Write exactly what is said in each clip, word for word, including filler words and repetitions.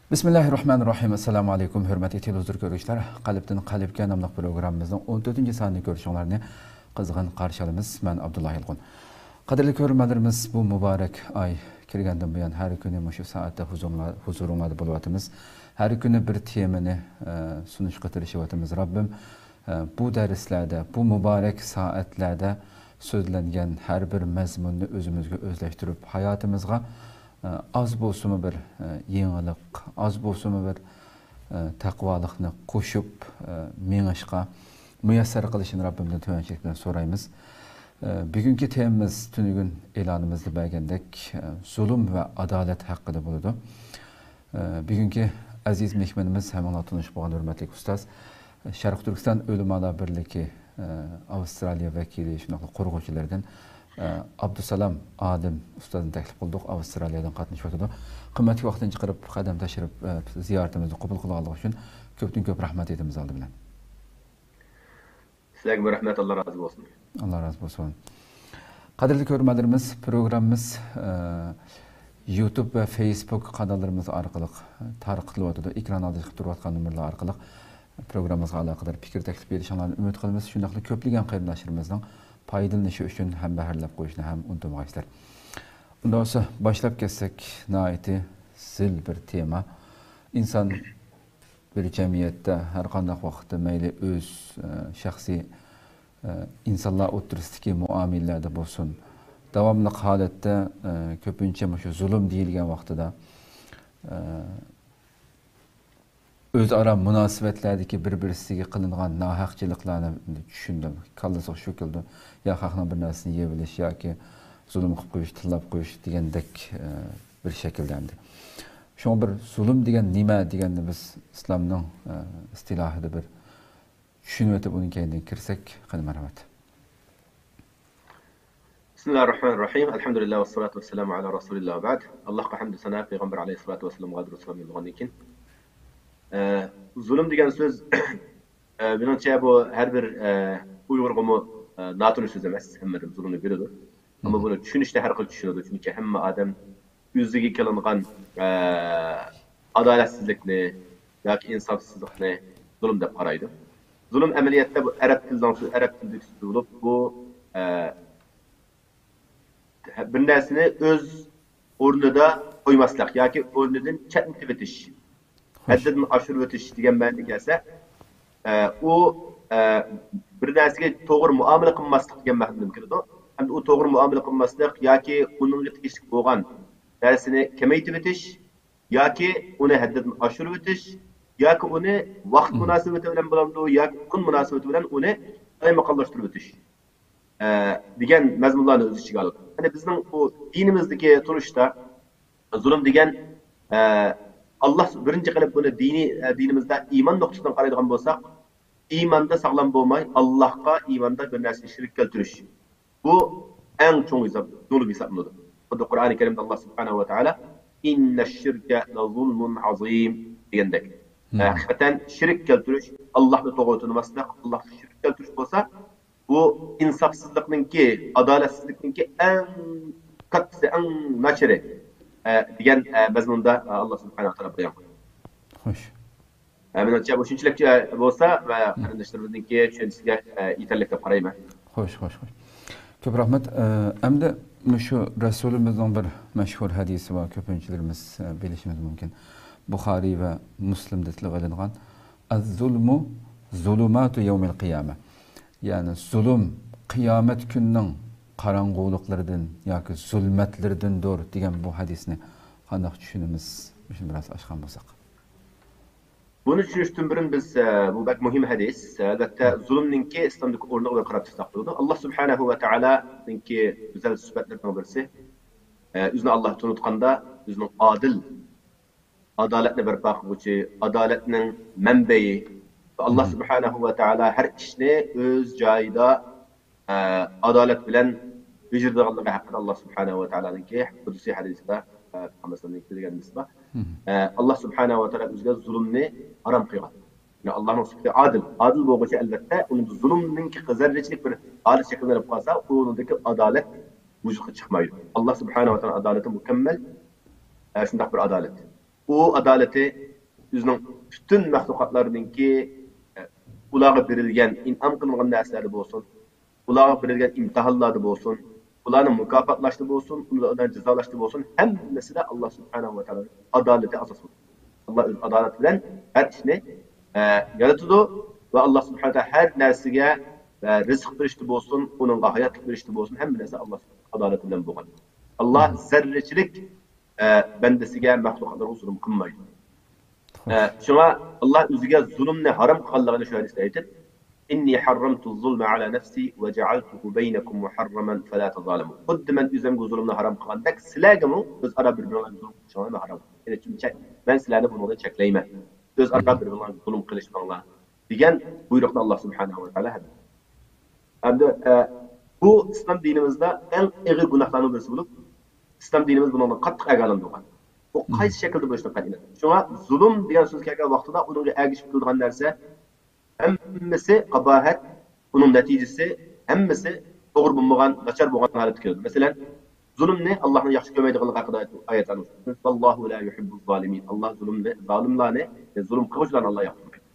بىسمىللاھىررەھمانىررەھىم. ئەسسالامۇ ئەلەيكۇم، ھۆرمەتلىك تېلېۋىزور كۆرگۈچىلەر. قەلبتىن قەلبكە ناملىق پروگراممىمىزنىڭ ئون تۆتىنچى سانىنى كۆرۈشۈڭلارنى قىزغىن قارشى ئالىمىز. مەن ئابدۇللا يالقۇن. قەدىرلىك كۆرۈرمەنلىرىمىز، بۇ مۇبارەك ئاي كىرگەندىن بۇيان، ھەر كۈنى مۇشۇ سائەتتە ھۇزۇرۇڭلار-، ھۇزۇرۇڭلاردا بولۇۋاتىمىز. ھەر كۈنى بىر تېمىنى، ئە، سۇنۇشقا تىرىشىۋاتىمىز. رەببىم، ئە، بۇ دەرسلەردە، بۇ مۇبارەك سائەتلەردە سۆزلەنگەن ھەر بىر مەزمۇننى ئۆزىمىزگە ئۆزلەشتۈرۈپ، ھاياتىمىزغا، ئە، ئاز بولسىمۇ بىر، ئە، يېڭىلىق، ئاز بولسىمۇ بىر، ئە، تەقۋالىقنى قوشۇپ، ئە، مېڭىشقا مۇيەسسەر قىلىشىنى رەببىمدىن تۆۋەنچىلىك بىلەن سورايمىز. ئە، بۈگۈنكى تېمىمىز تۈنۈگۈن ئېلانىمىزدا بەرگەندەك، ئە، زۇلۇم ۋە ئادالەت ھەققىدە بولىدۇ. ئە، بۈگۈنكى ئەزىز مېھمىنىمىز ھەممىڭلار تونۇش بولغان ھۆرمەتلىك ئۇستاز، شەرقىي تۈركىستان ئۆلىمالار بىرلىكى، ئە، ئاۋسترالىيە ۋەكىلى، شۇنداقلا قۇرغۇچىلىرىدىن، ئە، ئابدۇسالام ئادىم ئۇستازنى تەكلىپ قىلدۇق. ئاۋسترالىيەدىن قاتنىشىۋاتىدۇ. قىممەتلىك ۋاقتىنى چىقىرىپ، قەدەم تەشرىپ، ئە، زىيارىتىمىزنى قوبۇل قىلغانلىقى ئۈچۈن كۆپتىن كۆپ رەھمەت ئېيتىمىز ئالدى بىلەن. سىلەرگىمۇ رەھمەت، ئاللا رازى بولسۇن. ئاللا رازى بولسۇن. قەدىرلىك كۆرۈرمەنلىرىمىز، پروگراممىمىز، ئە، يۇتۇب ۋە فېيسبۇك قاناللىرىمىز ئارقىلىق تارقىتىلىۋاتىدۇ. ئېكران ئالدىدا چىقىپ تۇرۇۋاتقان نومۇرلار ئارقىلىق پروگراممىمىزغا ئالاقىدار پىكىر تەكلىپ بېرىشىڭلارنى ئۈمىد قىلىمىز. شۇنداقلا كۆپلىگەن قېرىنداشلىرىمىزنىڭ پايدىلىنىشى ئۈچۈن ھەمبەھىرلەپ قويۇشنى ھەم ئۇنتۇمىغايسىلەر. ئۇنداق بولسا باشلاپ كەتسەك، ناھايىتى زىل بىر تېما. ئىنسان بىر جەمئىيەتتە ھەر قانداق ۋاقىتتا مەيلى ئۆز، ئە، شەخسىي، ئە، ئىنسانلار ئوتتۇرىسىدىكى مۇئامىلىلەردە بولسۇن، داۋاملىق ھالەتتە، ئە، كۆپىنچە مۇشۇ زۇلۇم دېيىلگەن ۋاقتىدا، ئە، ئۆزئارا مۇناسىۋەتلەردىكى بىر-بىرسىگە قىلىنغان ناھەقچىلىقلارنى چۈشىنىدۇ. كاللىسىغا شۇ كېلىدۇ. يا خەقنىڭ بىر نەرسىنى يەۋېلىش ياكى زۇلۇم قىلىپ قويۇش، تىللاپ قويۇش دېگەندەك، ئە، بىر شەكىلدە ئەمدى. شۇڭا بىر زۇلۇم دېگەن نېمە دېگەننى بىز ئىسلامنىڭ، ئە، ئىستىلاھىدا بىر چۈشىنىۋېتىپ، ئۇنىڭ كەينىدىن كىرسەك، قېنى مەرھەمەت. بسم الله الرحمن الرحيم. الحمد لله والصلاة والسلام على رسول الله وبعد. ئاللاھقا ھەمدۇ سانا، پەيغەمبەر ئەلەيھىسسالاتۇ ۋەسسالامغا دۇرۇت سالام يوللىغاندىن كېيىن، ئە، زۇلۇم دېگەن سۆز، ئە، مېنىڭچە بۇ ھەر بىر، ئە، ئۇيغۇرغىمۇ، ئە، ناتونۇش سۆز ئەمەس. ھەممە ئادەم زۇلۇمنى بىلىدۇ. ئەمما بۇنى چۈشىنىشتە ھەر خىل چۈشىنىدۇ. چۈنكى ھەممە ئادەم ئۆزىگە قىلىنغان، ئە، ئادالەتسىزلىكنى ياكى ئىنساپسىزلىقنى زۇلۇم دەپ قارايدۇ. زۇلۇم ئەمەلىيەتتە بۇ ئەرەب تىلىنىڭ سۆزى، ئەرەب تىلىدىكى سۆز بولۇپ، بۇ، ئە، بىر نەرسىنى ئۆز ئورنىدا قويماسلىق ياكى ئورنىدىن چەتنىتىۋېتىش، ھەددىدىن ئاشۇرۇۋېتىش دېگەن مەنىگە كەلسە، ئە، ئۇ، ئە، بىر نەرسىگە توغرا مۇئامىلە قىلماسلىق دېگەن مەنىدىن كېلىدۇ. ھەمدە ئۇ توغرا مۇئامىلە قىلماسلىق ياكى ئۇنىڭغا تېگىشلىك بولغان نەرسىنى كېمەيتىۋېتىش ياكى ئۇنى ھەددىدىن ئاشۇرۇۋېتىش ياكى ئۇنى ۋاقىت مۇناسىۋىتى بىلەن بولامدۇ ياكى كۈن مۇناسىۋىتى بىلەن ئۇنى قالايمىقانلاشتۇرۇۋېتىش، ئە، دېگەن مەزمۇنلارنى ئۆز ئىچىگە ئالىدۇ. يەنى بىزنىڭ بۇ دىنىمىزدىكى تونۇشتا زۇلۇم دېگەن، ئە، ئاللا بىرىنچى قىلىپ بۇنى دىنىي، ئە، دىنىمىزدا ئىمان نۇقتىسىدىن قارايدىغان بولساق، ئىماندا ساغلام بولماي، ئاللاھقا ئىماندا بىر نەرسىگە شېرىك كەلتۈرۈش. بۇ ئەڭ چوڭ ھېساب، زۇلۇم ھېسابلىنىدۇ. خۇددى قۇرئانى كەرىمدە ئاللا سۇبھانەھۇ ۋە تائالا، «إن الشرك لظلم عظيم» دېگەندەك. ھەقىقەتەن شېرىك كەلتۈرۈش، ئاللاھنى توغرا تونۇماسلىق، ئاللاھقا شېرىك كەلتۈرۈش بولسا، بۇ ئىنساپسىزلىقنىڭكى، ئادالەتسىزلىكنىڭكى ئەڭ كاتتىسى، ئەڭ ناچىرى، ئە، دېگەن، ئە، مەزمۇندا، ئە، ئاللا سۇبھانەھۇ ۋە تائالا بايان قىلدى. خوش. ئە، مېنىڭچە، مۇشۇنچىلىك، ئە، بولسا ۋە قېرىنداشلىرىمىزنىڭكى چۈشەنچىسىگە، ئە، يېتەرلىك دەپ قارايمەن. خوش، خوش، خوش. كۆپ رەھمەت. ئە، ئەمدى مۇشۇ رەسۇلىمىزنىڭ بىر مەشھۇر ھەدىسى بار، كۆپىنچىلىرىمىز، ئە، بىلىشىمىز مۇمكىن. بۇخارىي ۋە مۇسلىمدە تىلغا ئېلىنغان، «الظلم ظلمات يوم القيامة». يەنى زۇلۇم قىيامەت كۈنىنىڭ قاراڭغۇلۇقلىرىدىن ياكى زۇلمەتلىرىدىندۇر دېگەن بۇ ھەدىسنى قانداق چۈشىنىمىز؟ مۇشۇنى بىراز ئاچقان بولساق. بۇنى چۈشىنىشتىن بۇرۇن بىز، ئە، بۇ بەك مۇھىم ھەدىس. ئەلۋەتتە، زۇلۇمنىڭكى ئىسلامدىكى ئورنىغا بىر قاراپ چىقساق بولىدۇ. ئاللا سۇبھانەھۇ ۋە تائالانىڭكى گۈزەل سۈپەتلىرىنىڭ بىرسى، ئە، ئۆزىنى ئاللا تونۇتقاندا، ئۆزىنىڭ ئادىل، ئادالەتنى بەرپا قىلغۇچى، ئادالەتنىڭ مەنبەيى. ئاللا سۇبھانەھۇ ۋە تائالا ھەر ئىشنى ئۆز جايىدا، ئە، ئادالەت بىلەن بېجىرىدىغانلىقى ھەققىدە ئاللا سۇبھانەھۇ ۋە تائالانىڭكى قۇدسىي ھەدىسىدە، ئە، پەيغەمبەر ئەلەيھىسسالامنىڭكى دېگەن ھەدىسى بار. ئە، ئاللا سۇبھانەھۇ ۋە تائالا ئۆزىگە زۇلۇمنى ھارام قىلغان. يەنى ئاللانىڭ سۈپىتى ئادىل. ئادىل بولغۇچى، ئەلۋەتتە، ئۇنىڭ زۇلۇمنىڭكى زەررىچىلىك بىر ھالەت شەكىللىنىپ قالسا، ئۇنىڭدىكى ئادالەت ۋۇجۇدقا چىقمايدۇ. ئاللا سۇبھانەھۇ ۋە تائالا ئادالىتى مۇكەممەل، ئە، شۇنداق بىر ئادالەت. ئۇ ئادالىتى ئۆزىنىڭ پۈتۈن مەخلۇقاتلارنىڭكى، ئۇلارغا بېرىلگەن، ئىنئام قىلىنغان نەرسىلەردە بولسۇن، ئۇلارغا بېرىلگەن ئىمتىھانلاردا بولسۇن، ئۇلارنى مۇكاپاتلاشتا بولسۇن، ئۇلارنى جازالاشتا بولسۇن، ھەممىسىدە ئاللا سۇبھانەھۇ ۋە تائالا ئادالىتى ئاساس بولىدۇ. ئاللا ئۆز ئادالىتى بىلەن ھەر ئىشنى، ئە، يارىتىدۇ ۋە ئاللا سۇبھانەھۇ ۋە تائالا ھەر نەرسىگە، ئە، رىزىق بېرىشتە بولسۇن، ئۇنىڭغا ھاياتلىق بېرىشتە بولسۇن، ھەممە نەرسە ئاللا ئادالىتى بىلەن بولغان. ئاللا زەررىچىلىك، ئە، بەندىسىگە، مەخلۇقاتلىرىغا زۇلۇم قىلمايدۇ. ئە، شۇڭا ئاللا ئۆزىگە زۇلۇمنى ھارام قىلغانلىقىنى شۇ ھەدىستە ئېيتىپ، إني حرمت الظلم على نفسي وجعلته بينكم محرما فلا تظالموا. خۇددى مەن ئۆزۈمگە زۇلۇمنى ھارام قىلغاندەك، سىلەرگىمۇ ئۆزئارا بىر-بىرىڭلارنى زۇلۇم قىلىشىڭلارنى ھارام قىلدىم. يەنى چەك-، مەن سىلەرنى بۇنىڭدىن چەكلەيمەن. ئۆزئارا بىر-بىرىڭلارنى زۇلۇم قىلىشماڭلار، دېگەن بۇيرۇقنى ئاللا سۇبھانەھۇ ۋە تائالا ھەدە. ئەمدى، ئە، بۇ ئىسلام دىنىمىزدا ئەڭ ئېغىر گۇناھلارنىڭ بىرسى بولۇپ، ئىسلام دىنىمىز بۇنىڭدىن قاتتىق ئاگاھلاندۇرغان. بۇ قايسى شەكىلدە بولۇشىدىن قەتئىينەزەر. شۇڭا زۇلۇم دېگەن سۆز كەلگەن ۋاقتىدا ئۇنىڭغا ئەگىشىپ كېلىدىغان نەرسە ھەممىسى قاباھەت، ئۇنىڭ نەتىجىسى ھەممىسى توغرا بولمىغان، ناچار بولغان ھالەتكە كېلىدۇ. مەسىلەن، زۇلۇمنى ئاللانىڭ ياخشى كۆرمەيدىغانلىقى ھەققىدە ئايەتلەر. ۋاللاھۇ لا يۇھىببۇز زالىمىن. ئاللا زۇلۇمنى، زالىملارنى، زۇلۇم قىلغۇچىلارنى ئاللا ياخشى كۆرمەيدۇ.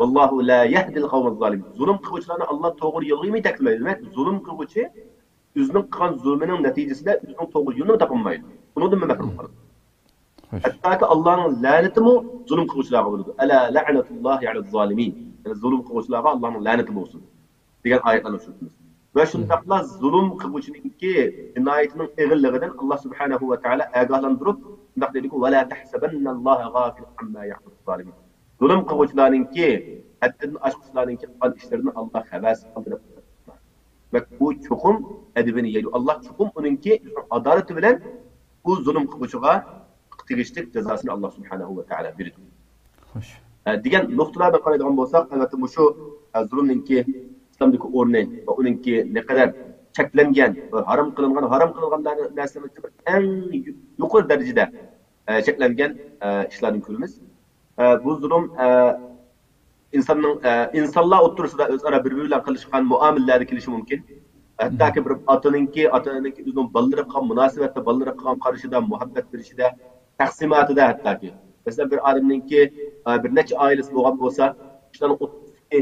ۋاللاھۇ لا يەھدىل قەۋمەز زالىمىن. زۇلۇم قىلغۇچىلارنى ئاللا توغرا يولغا يېتەكلىمەيدۇ. دېمەك، زۇلۇم قىلغۇچى ئۆزىنىڭ قىلغان زۇلمىنىڭ نەتىجىسىدە ئۆزىنىڭ توغرا يولىنى تاپالمايدۇ. ئۇنىڭدىنمۇ مەھرۇم قالىدۇ. ھەتتاكى ئاللانىڭ لەنىتىمۇ زۇلۇم قىلغۇچىلارغا بولىدۇ. ئەلا لەنەتۇللاھى ئەلەز زالىمىن. يەنى زۇلۇم قىلغۇچىلارغا ئاللانىڭ لەنىتى بولسۇن، دېگەن ئايەتلەرنى ئۇچرىتىمىز. ۋە شۇنداقلا زۇلۇم قىلغۇچىنىڭكى جىنايىتىنىڭ ئېغىرلىقىدىن ئاللا سۇبھانەھۇ ۋە تائالا ئاگاھلاندۇرۇپ، شۇنداق دەيدىكى، ۋەلا تەھسەبەننەللاھە غافىلەن ئەمما يەئمەلۇز زالىمۇن. زۇلۇم قىلغۇچىلارنىڭكى، ھەددىدىن ئاشقۇچىلارنىڭكى قىلغان ئىشلىرىدىن ئاللا خەۋەرسىز قالدى دەپ. دېمەك، ئۇ چوقۇم ئەدىپىنى يەيدۇ. ئاللا چوقۇم ئۇنىڭكى ئۆزىنىڭ ئادالىتى بىلەن ئۇ زۇلۇم قىلغۇچىغا تېگىشلىك جازاسىنى ئاللا سۇبھانەھۇ ۋە تائالا بېرىدۇ. خوش. ئە، دېگەن نۇقتىلاردىن قارايدىغان بولساق، ئەلۋەتتە، مۇشۇ، ئە، زۇلۇمنىڭكى ئىسلامدىكى ئورنى ۋە ئۇنىڭكى نەقەدەر چەكلەنگەن ۋە ھارام قىلىنغان، ھارام قىلىنغان نەرسىلەرنىڭ ئەڭ يۇقىرى دەرىجىدە، ئە، چەكلەنگەن، ئە، ئىشلاردىن كۆرىمىز. ئە، بۇ زۇلۇم، ئە، ئىنساننىڭ، ئە، ئىنسانلار ئوتتۇرىسىدا ئۆزئارا بىر-بىرى بىلەن قىلىشقان مۇئامىلىلەردە كېلىشى مۇمكىن. ھەتتاكى بىر ئاتىنىڭكى، ئاتا-ئانىنىڭكى ئۆزىنىڭ بالىلىرىغا قىلغان مۇناسىۋەتتە، بالىلىرىغا قىلغان قارىشىدا، مۇھەببەت بېرىشىدە، تەقسىماتىدا ھەتتاكى. مەسىلەن، بىر ئادەمنىڭكى، ئە، بىر نەچچە ئائىلىسى بولغان بولسا، شۇلارنىڭ ئوتتۇرىسىدىكى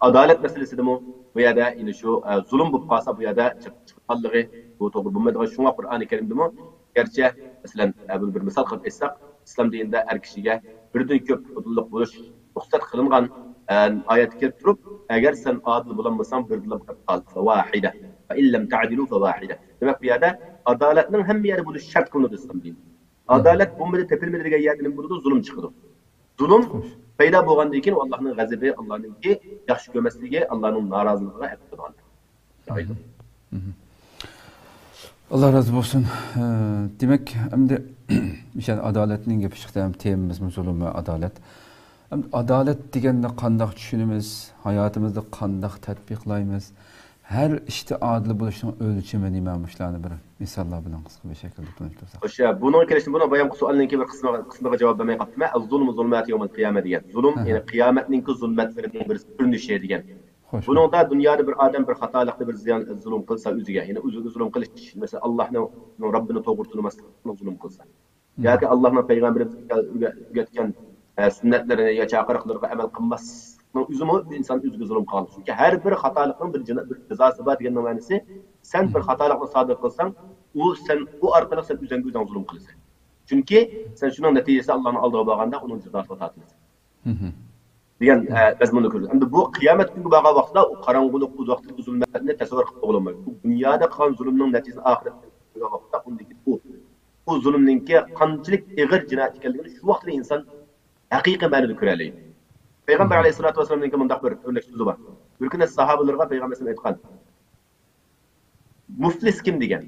ئادالەت مەسىلىسىدىمۇ بۇ يەردە يەنە شۇ، ئە، زۇلۇم بولۇپ قالسا، بۇ يەردە چىق-، چىققانلىقى بۇ توغرا بولمايدىغان. شۇڭا قۇرئانى كەرىمدىمۇ گەرچە، مەسىلەن، ئە، بۇنى بىر مىسال قىلىپ ئېيتساق، ئىسلام دىنىدا ئەر كىشىگە بىردىن كۆپ خوتۇنلۇق بولۇش رۇخسەت قىلىنغان، ئە، ئايەت كەلتۈرۈپ، ئەگەر سەن ئادىل بولالمىساڭ، بىردىنلا بولۇپ قال، فاۋاھىدە. فەئىن لەم تەئدىلۇ فاۋاھىدە. دېمەك، بۇ يەردە ئادالەتنىڭ ھەممە يەردە بولۇشى شەرت قىلىنىدۇ ئىسلام دىنىدا. ئادالەت بولمىدى، تېپىلمىدى دېگەن يەردە نېمە بولىدۇ؟ زۇلۇم چىقىدۇ. زۇلۇم پەيدا بولغاندىن كېيىن، ئۇ ئاللانىڭ غەزىپى، ئاللانىڭكى ياخشى كۆرمەسلىكى، ئاللانىڭ نارازىلىقىغا ئەپ كېلىدىغان. ئاللا رازى بولسۇن. ئە، دېمەك، ئەمدى مىشەل ئادالەتنىڭ گېپى چىقتى، ھەم تېمىمىزمۇ زۇلۇم ۋە ئادالەت. ئەمدى ئادالەت دېگەننى قانداق چۈشىنىمىز؟ ھاياتىمىزدا قانداق تەتبىقلايمىز؟ ھەر ئىشتا ئادىل بولۇشنىڭ ئۆلچىمى نېمە؟ مۇشۇلارنى بىر مىساللار بىلەن قىسقا بىر شەكىلدە تونۇشتۇرساق. خوش، بۇنىڭغا كېلىشتىن بۇرۇن بايامقى سوئالنىڭكى بىر قىسمىغا، قىسمىغا جاۋاب بەرمەي قاپتىمەن. ئەز-زۇلمۇ زۇلۇماتۇ يەۋمەل قىيامە دېگەن. زۇلۇم، يەنى قىيامەتنىڭكى زۇلمەتلىرىنىڭ بىر كۆرۈنۈشى دېگەن. خوش. بۇنىڭدا دۇنيادا بىر ئادەم بىر خاتالىقتا بىر زىيان، زۇلۇم قىلسا ئۆزىگە، يەنى ئۆزىگە زۇلۇم قىلىش، مەسىلەن، ئاللاھنى، رەببىنى توغرا تونۇماسلىقنى زۇلۇم قىلسا. ياكى ئاللاھنىڭ پەيغەمبىرىمىزگە ئۆگەتكەن، ئە، سۈننەتلىرىنى يا چاقىرىقلىرىغا ئەمەل قىلماسلىقنىڭ ئۆزىمۇ ئىنسان ئۆزىگە زۇلۇم قىلغان. چۈنكى ھەر بىر خاتالىقنىڭ بىر جىنا-، بىر جازاسى بار دېگەننىڭ مەنىسى، سەن بىر خاتالىقنى سادىر قىلساڭ، ئۇ سەن، ئۇ ئارقىلىق سەن ئۆزۈڭگە ئۆزۈڭ زۇلۇم قىلىسەن. چۈنكى سەن شۇنىڭ نەتىجىسىدە ئاللانىڭ ئالدىغا بارغاندا ئۇنىڭ جازاسىغا تارتىلىسەن. دېگەن، ئە، مەزمۇننى كۆرىدۇ. ئەمدى بۇ قىيامەت كۈنىگە بارغان ۋاقتىدا ئۇ قاراڭغۇلۇق، ئۇ ۋاقىتتىكى زۇلمەتنى تەسەۋۋۇر قىلىپ بولالمايدۇ. بۇ دۇنيادا قىلغان زۇلۇمنىڭ نەتىجىسىنى ئاخىرەتتە كۆرگەن ۋاقىتتا ئۇندىكى ئۇ، ئۇ زۇلۇمنىڭكى قانچىلىك ئېغىر جىنايەت ئىكەنلىكىنى شۇ ۋاقىتلا ئىنسان ھەقىقىي مەنىدە كۆرەلەيدۇ. پەيغەمبەر ئەلەيھىسسالاتۇ ۋەسسالامنىڭكى مۇنداق بىر ئۆرنەك سۆزى بار. بىر كۈنى ساھابىلىرىغا پەيغەمبەر ئەلەيھىسسالام ئېيتقان، مۇفلىس كىم دېگەن.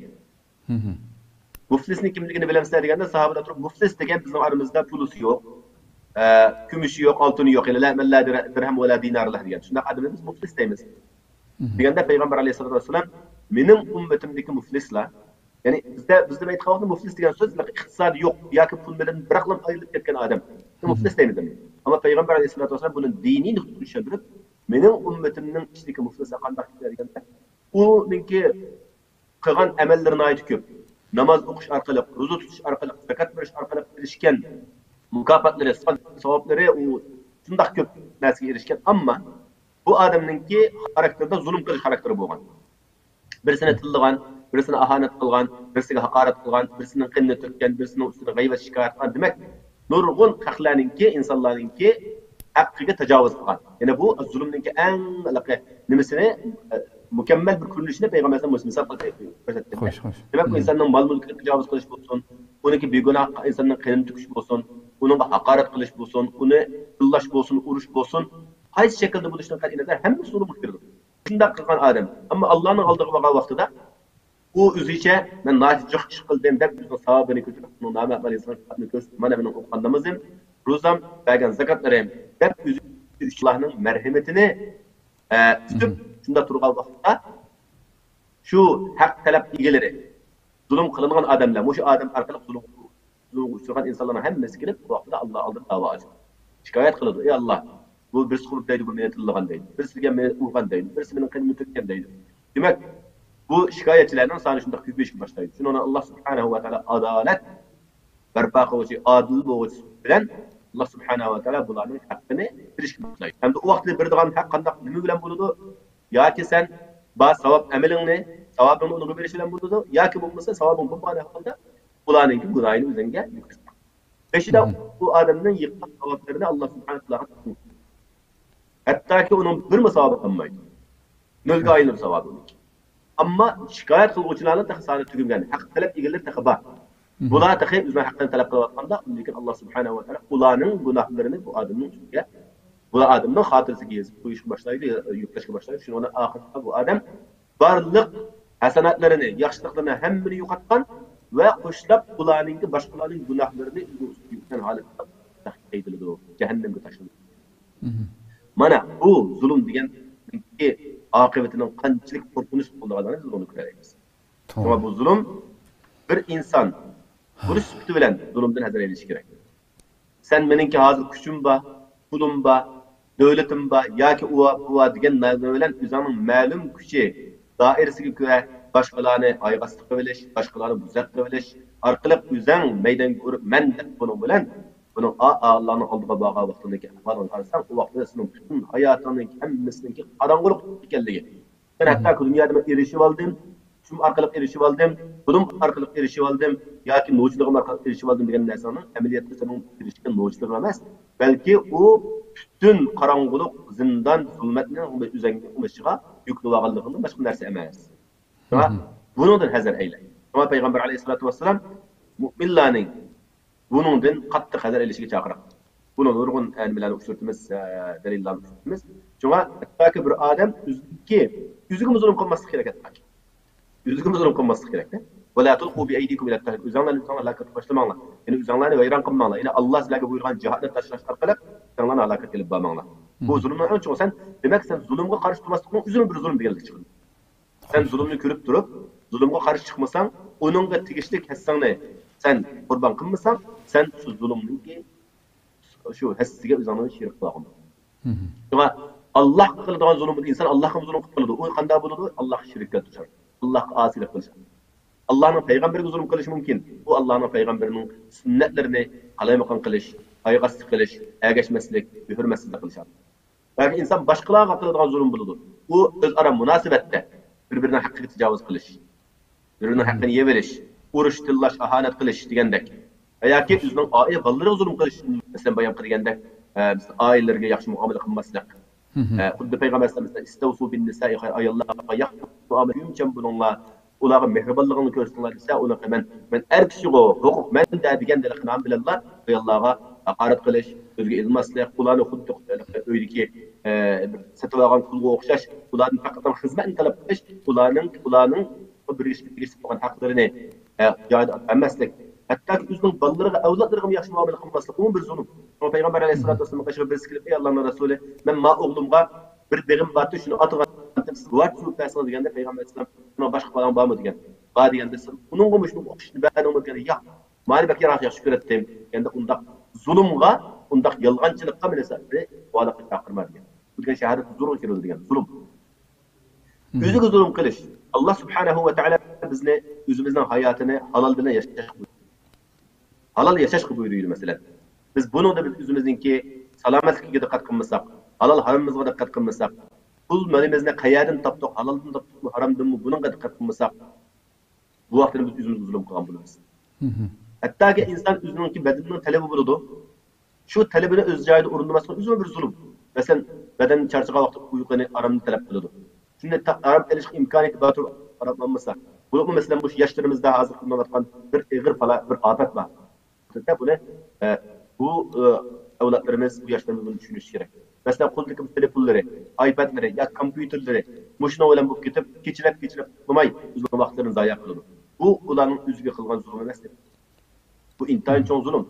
مۇفلىسنىڭ كىملىكىنى بىلەمسىلەر دېگەندە، ساھابىلەر تۇرۇپ، مۇفلىس دېگەن بىزنىڭ ئارىمىزدا پۇلىسى يوق، ئە، كۈمۈشى يوق، ئالتۇنى يوق، يەنى لا مەن لا دىر-، دىرھەم ۋە لا دىنار لەھ دېگەن. شۇنداق ئادەمنى بىز مۇفلىس دەيمىز. دېگەندە پەيغەمبەر ئەلەيھىسسالاتۇ ۋەسسالام، مېنىڭ ئۈممىتىمدىكى مۇفلىسلار، يەنى بىزدە، بىزدە ئېيتقان ۋاقىتتا مۇفلىس دېگەن سۆز ئىقتىسادى يوق ياكى پۇل بىلەن بىراقلا ئايرىلىپ كەتكەن ئادەم. مۇفلىس دەيمىز ئەمدى. ئەمما پەيغەمبەر ئەلەيھىسسالاتۇ ۋەسسالام بۇنى دىنىي نۇقتىدىن چۈشەندۈرۈپ، مېنىڭ ئۈممىتىمنىڭ ئىچىدىكى مۇفلىسلار قانداق كىشىلەر دېگەندە، ئۇنىڭكى قىلغان ئەمەللىرى ناھايىتى كۆپ. ناماز ئوقۇش ئارقىلىق، روزا تۇتۇش ئارقىلىق، زاكات بېرىش ئارقىلىق ئېرىشكەن مۇكاپاتلىرى، ساۋابلىرى، ئۇ شۇنداق كۆپ نەرسىگە ئېرىشكەن. ئەمما بۇ ئادەمنىڭكى خاراكتېرىدا زۇلۇم قىلىش خاراكتېرى بولغان. بىرسىنى تىللىغان، بىرسىنى ئاھانەت قىلغان، بىرسىگە ھاقارەت قىلغان، بىرسىنىڭ قېنىنى تۆككەن، بىرسىنىڭ ئۈستىدە غەيۋەت شىكايەت قىلغان. دېمەك، نۇرغۇن خەقلەرنىڭكى، ئىنسانلارنىڭكى ھەققىگە تاجاۋۇز قىلغان. يەنى بۇ زۇلۇمنىڭكى ئەڭ ھېلىقى نېمىسىنى، ئە، مۇكەممەل بىر كۆرۈنۈشىنى پەيغەمبەر ئەلەيھىسسالام مۇشۇ مىسال قىلىپ كۆرسەتتى. خوش، خوش. دېمەك، بۇ ئىنساننىڭ مال مۈلكىگە تاجاۋۇز قىلىش بولسۇن، ئۇنىڭكى بىگۇناھ ئىنساننىڭ قېنىنى تۆكۈش بولسۇن، ئۇنىڭغا ھاقارەت قىلىش بولسۇن، ئۇنى تىللاش بولسۇن، ئۇرۇش بولسۇن، قايسى شەكىلدە بولۇشىدىن قەتئىينەزەر، ھەممىسى زۇلۇمغا كىرىدۇ. شۇنداق قىلغان ئادەم. ئەمما ئاللانىڭ ئالدىغا بارغان ۋاقتىدا ئۇ ئۆزىچە، مەن ناھايىتى جىق ئىش قىلدىم دەپ، ئۆزىنىڭ ساۋابىنى كۆتۈرۈپ، ئۇنىڭ نامە قىلغان خەتنى كۆرسىتىپ، مانا مېنىڭ ئوقۇغان نامىزىم، روزام، بەرگەن زاكاتلىرىم دەپ، ئۆزى ئۈچۈن ئاللانىڭ مەرھىمىتىنى، ئە، كۈتۈپ، شۇنداق تۇرغان ۋاقىتتا، شۇ ھەق تەلەپ ئىگىلىرى، زۇلۇم قىلىنغان ئادەملەر، مۇشۇ ئادەم ئارقىلىق زۇلۇم، زۇلۇمغا ئۇچرىغان ئىنسانلارنىڭ ھەممىسى كېلىپ، بۇ ۋاقىتتا ئاللا ئالدىدا داۋا ئاچىدۇ. شىكايەت قىلىدۇ، ئى ئاللا، بۇ بىرسى قۇرۇپ دەيدۇ، بۇ مېنى تىللىغان دەيدۇ، بىرسىگە مېنى ئۇرغان دەيدۇ، بىرسى مېنىڭ قېنىمنى تۆككەن دەيدۇ. دېمەك، بۇ شىكايەتچىلەرنىڭ سانى شۇنداق كۆپىيىشكە باشلايدۇ. شۇنىڭ بىلەن ئاللا سۇبھانەھۇ ۋە تائالا ئادالەت بەرپا قىلغۇچى، ئادىل بولغۇچى بىلەن ئاللا سۇبھانەھۇ ۋە تائالا بۇلارنىڭ ھەققىنى بېرىشكە باشلايدۇ. ھەمدە ئۇ ۋاقىتتا بېرىدىغان ھەق قانداق، نېمە بىلەن بولىدۇ؟ ياكى سەن بار ساۋاب ئەمىلىڭنى، ساۋابىڭنى ئۇنىڭغا بېرىش بىلەن بولىدۇ، ياكى بولمىسا ساۋابىڭ بولمىغان ھالدا ئۇلارنىڭكى گۇناھىنى ئۆزۈڭگە يۈكلەش. بېشىدا ئۇ ئادەمنىڭ يىغقان ساۋابلىرىنى ئاللا سۇبھانەھۇ ۋە تائالا، ھەتتاكى ئۇنىڭ بىرمۇ ساۋابى قالمايدۇ. نۆلگە ئايلىنىدۇ ساۋابى ئۇنىڭكى. ئەمما شىكايەت قىلغۇچىلارنىڭ تېخى سانى تۈگىمىگەن، ھەق تەلەپ ئىگىلىرى تېخى بار. بۇلار تېخى ئۆزىنىڭ ھەققىنى تەلەپ قىلىۋاتقاندا، ئۇندىن كېيىن ئاللا سۇبھانەھۇ ۋە تائالا ئۇلارنىڭ گۇناھلىرىنى بۇ ئادەمنىڭ ئۈستىگە، بۇ ئادەمنىڭ خاتىرىسىگە يېزىپ قويۇشقا باشلايدۇ، يۈكلەشكە باشلايدۇ. شۇنىڭ بىلەن ئاخىرىدا بۇ ئادەم بارلىق ھەسەناتلىرىنى، ياخشىلىقلىرىنى ھەممىنى يوقاتقان ۋە قوشلاپ بۇلارنىڭكى، باشقىلارنىڭ گۇناھلىرىنى ئۆزىنىڭ ئۈستىگە يۈكلىگەن ھالەتتە قەيتىلىدۇ، جەھەننەمگە تاشلىنىدۇ. مانا بۇ زۇلۇم دېگەننىڭكى ئاقىۋىتىنىڭ قانچىلىك قورقۇنچلۇق بولىدىغانلىقىنى بىز بۇنى كۆرەلەيمىز. شۇڭا بۇ زۇلۇم، بىر ئىنسان بولۇش سۈپىتى بىلەن زۇلۇمدىن ھەزەر ئەيلىشى كېرەك. سەن مېنىڭكى ھازىر كۈچۈم بار، پۇلۇم بار، دۆلىتىم بار ياكى ئۇ بار، بۇ بار دېگەن نەرسە بىلەن ئۆزۈڭنىڭ مەلۇم كۈچى دائىرىسىگە كۆرە باشقىلارنى ئايىغى ئاستى قىلىۋېلىش، باشقىلارنى بوزەك قىلىۋېلىش ئارقىلىق ئۆزۈڭ مەيدانغا ئۇرۇپ، مەن دەپ بۇنىڭ بىلەن بۇنىڭ ئا-، ئاللانىڭ ئالدىغا بارغان ۋاقتىدىكى ئەھۋالىغا قارىساڭ، ئۇ ۋاقتىدا سېنىڭ پۈتۈن ھاياتىڭنىڭ ھەممىسىنىڭكى قاراڭغۇلۇق ئىكەنلىكى. سەن ھەتتاكى دۇنيادا مەن ئېرىشىۋالدىم، كۈچۈم ئارقىلىق ئېرىشىۋالدىم، پۇلۇم ئارقىلىق ئېرىشىۋالدىم ياكى نوچىلىقىم ئارقىلىق ئېرىشىۋالدىم دېگەن نەرسىنىڭ ئەمەلىيەتتە سېنىڭ ئېرىشكەن نوچىلىقىڭ ئەمەس، بەلكى ئۇ پۈتۈن قاراڭغۇلۇق، زىندان، زۇلمەتنىڭ ئۆزۈڭگە ئېلىشىغا يۈكلىۋالغانلىقىڭدىن باشقا نەرسە ئەمەس. شۇڭا بۇنىڭدىن ھەزەر ئەيلە. شۇڭا پەيغەمبەر ئەلەيھىسسالاتۇ ۋەسسالام مۇئمىنلارنىڭ بۇنىڭدىن قاتتىق ھەزەر ئېلىشىگە چاقىرىدۇ. بۇنى نۇرغۇن نېمىلەرنى ئۇچرىتىمىز، ئە، دەلىللەرنى ئۇچرىتىمىز. شۇڭا ھەتتاكى بىر ئادەم ئۆزىنىڭكى، ئۆزىگىمۇ زۇلۇم قىلماسلىق كېرەك ھەتتاكى. ئۆزىگىمۇ زۇلۇم قىلماسلىق كېرەك. ولا تلقوا بأيديكم إلى التهلكة. ئۆزۈڭلارنى ئۆزۈڭلار ھالاكەتكە باشلىماڭلار. يەنى ئۆزۈڭلارنى ۋەيران قىلماڭلار. يەنى ئاللا سىلەرگە بۇيرۇغان جىھادنى تاشلاش ئارقىلىق ئۆزۈڭلارنى ھالاكەتكە ئېلىپ بارماڭلار. بۇ زۇلۇمنىڭ ئەڭ چوڭى. سەن، دېمەك، سەن زۇلۇمغا قارشى تۇرماسلىقنىڭ ئۆزىمۇ بىر زۇلۇم دېگەنلىك چىقىدۇ. سەن زۇلۇمنى كۆرۈپ تۇرۇپ، زۇلۇمغا قارشى چىقمىساڭ، ئۇنىڭغا تېگىشلىك ھەسسەڭنى سەن قۇربان قىلمىساڭ، سەن شۇ زۇلۇمنىڭكى شۇ ھەسسىگە ئۆزۈڭنى شېرىك قىلغان. شۇڭا ئاللاھقا قىلىدىغان زۇلۇم، ئىنسان ئاللاھقا زۇلۇم قىلىپ قالىدۇ. ئۇ قانداق بولىدۇ؟ ئاللاھقا شېرىك كەلتۈرۈش، ئاللاھقا ئاسىيلىق قىلىش. ئاللاھنىڭ پەيغەمبىرىگە زۇلۇم قىلىشى مۇمكىن. ئۇ ئاللاھنىڭ پەيغەمبىرىنىڭ سۈننەتلىرىنى قالايمىقان قىلىش، پايغاسلىق قىلىش، ئەگەشمەسلىك، ھۆرمەتسىزلىك قىلىش. ياكى ئىنسان باشقىلارغا قىلىدىغان زۇلۇم بولىدۇ. ئۇ ئۆزئارا مۇناسىۋەتتە بىر-بىرىنىڭ ھەققىگە تاجاۋۇز قىلىش، بىر-بىرىنىڭ ھەققىنى يەۋېلىش، ئۇرۇش، تىللاش، ئاھانەت قىلىش دېگەندەك. ياكى ئۆزىنىڭ ئائىلە بالىلىرىغا زۇلۇم قىلىش، مەسىلەن، بايام قىلغاندەك، ئە، مىسال، ئائىلىلىرىگە ياخشى مۇئامىلە قىلماسلىق. ئە، خۇددى پەيغەمبەر ئەلەيھىسسالام، ئىستەۋسۇ بىن نىسائى خەيرا، ئاياللارغا ياخشى مۇئامىلە، كۆيۈمچان بولۇڭلار، ئۇلارغا مېھرىبانلىقىڭلارنى كۆرسىتىڭلار دېسە، ئۇنىڭغا مەن، مەن ئەر كىشىغۇ، ھوقۇق مەندە دېگەندەك نام بىلەنلا ئاياللارغا ھاقارەت قىلىش، سۆزگە ئىلماسلىق، ئۇلارنى خۇددى ئۆيدىكى، ئە، بىر سېتىۋالغان قۇلغا ئوخشاش، ئۇلاردىن پەقەت خىزمەتنى تەلەپ قىلىش، ئۇلارنىڭ، ئۇلارنىڭ بىر كىشىگە تېگىشلىك بولغان ھەقلىرىنى، ئە، جايىدا ئەپ بەرمەسلىك، ھەتتاكى ئۆزىنىڭ بالىلىرىغا، ئەۋلادلىرىغىمۇ ياخشى مۇئامىلە قىلماسلىق، ئۇمۇ بىر زۇلۇم. شۇڭا پەيغەمبەر ئەلەيھىسسالاتۇ ۋەسسالامغا قېشىغا بىرسى كېلىپ، ئەي ئاللانىڭ رەسۇلى، مەن ما ئوغلۇمغا بىر بېغىم بارتى، شۇنى ئاتىغان، سىز گۇۋاھچى بولۇپ بەرسىڭىز دېگەندە، پەيغەمبەر ئەلەيھىسسالام، ئۇنىڭ باشقا بالىڭ بارمۇ دېگەن. بار دېگەندە، سىز ئۇنىڭغىمۇ شۇنىڭغا ئوخشىشىنى بەردىڭمۇ دېگەندە، ياق، مانا بەك ياخشى، ياخشى كۆرەتتىم دېگەندە، ئۇنداق زۇلۇمغا، ئۇنداق يالغانچىلىققا مېنى سەن بۇ ھالەتكە چاقىرما دېگەن. بۇ دېگەن شاھادەت ھۇزۇرىغا كىرىدۇ دېگەن زۇلۇم. ئۆزىگە زۇلۇم قىلىش. ئاللا سۇبھانەھۇ ۋە تائالا بىزنى ئۆزىمىزنىڭ ھاياتىنى ھالال بىلەن ياشاشقا بۇيرۇيدۇ. ھالال ياشاشقا بۇيرۇيدۇ، مەسىلەن. بىز بۇنىڭدا بىز ئۆزىمىزنىڭكى سالامەتلىكىگە دىققەت قىلمىساق، ھالال ھارامىمىزغا دىققەت قىلمىساق، پۇل مېلىمىزنى قەيەردىن تاپتۇق، ھالالدىن تاپتۇقمۇ، ھارامدىنمۇ، بۇنىڭغا دىققەت قىلمىساق، بۇ ۋاقىتتا بىز ئۆزىمىزگە زۇلۇم قىلغان بولىمىز. ھەتتاكى ئىنسان ئۆزىنىڭكى بەدىنىنىڭ تەلىپى بولىدۇ. شۇ تەلىپىنى ئۆز جايىدا ئورۇندىماسلىق ئۆزىمۇ بىر زۇلۇم. مەسىلەن، بەدەن چارچىغان ۋاقىتتا ئۇيقۇنى، ئارامنى تەلەپ قىلىدۇ. شۇنداق تا-، ئارام ئېلىشقا ئىمكانىيىتى بار تۇرۇپ ئارام ئالمىسا، بولۇپمۇ مەسىلەن، مۇشۇ ياشلىرىمىزدا ھازىر قىلىنىۋاتقان بىر ئېغىر پالا-، بىر ئاپەت بار. بۇنى، ئە، بۇ، ئە، ئەۋلادلىرىمىز، بۇ ياشلىرىمىز بۇنى چۈشىنىشى كېرەك. مەسىلەن، قولىدىكى تېلېفونلىرى، ئايپادلىرى ياكى كومپيۇتېرلىرى مۇشۇنىڭ بىلەن بولۇپ كېتىپ، كېچىلەپ، كېچىلەپ ئۇخلىماي، ئۆزىنىڭ ۋاقىتلىرىنى زايە قىلىدۇ. بۇ ئۇلارنىڭ ئۆزىگە قىلغان زۇلۇمى ئەمەسمۇ؟ بۇ ئىنتايىن چوڭ زۇلۇم.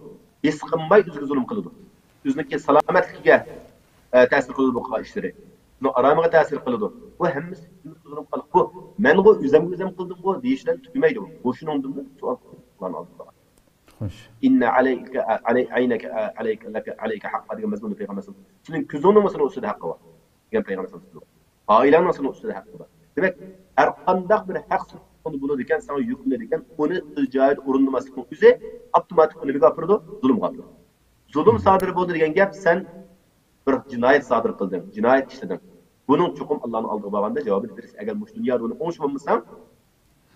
ھېس قىلماي ئۆزىگە زۇلۇم قىلىدۇ. ئۆزىنىڭكى سالامەتلىكىگە، ئە، تەسىر قىلىدۇ بۇ قىلغان ئىشلىرى. ئۇنىڭ ئارامىغا تەسىر قىلىدۇ. بۇ ھەممىسى زۇلۇم قىلىدۇ. بۇ مەنغۇ ئۆزۈمگە ئۆزۈم قىلدىمغۇ دېيىش بىلەن تۈگىمەيدۇ. مۇشۇنىڭدىن سوئال قىلىدۇ ئاللاھنىڭ ئالدىدا. خوش. إن عليك، علي-، عينك، عليك، لك، عليك حق دېگەن مەزمۇندا پەيغەمبەر ئەلەيھىسسالام، سېنىڭ كۆزۈڭنىڭمۇ سېنىڭ ئۈستىدە ھەققى بار دېگەن پەيغەمبەر ئەلەيھىسسالام. ئائىلەڭنىڭ سېنىڭ ئۈستىدە ھەققى بار. دېمەك، ھەر قانداق بىر ھەق سېنىڭ بولىدۇ ئىكەن، ساڭا يۈكلىنىدۇ ئىكەن، ئۇنى ئۆز جايىدا ئورۇندىماسلىقنىڭ ئۆزى ئاپتوماتىك نېمىگە ئاپىرىدۇ؟ زۇلۇمغا ئاپىرىدۇ. زۇلۇم سادىر بولدى دېگەن گەپ، سەن بىر جىنايەت سادىر قىلدىڭ، جىنايەت ئىشلىدىڭ. بۇنىڭ چوقۇم ئاللانىڭ ئالدىغا بارغاندا جاۋابىنى بېرىسەن. ئەگەر مۇشۇ دۇنيادا ئۇنى ئوڭشىمىساڭ،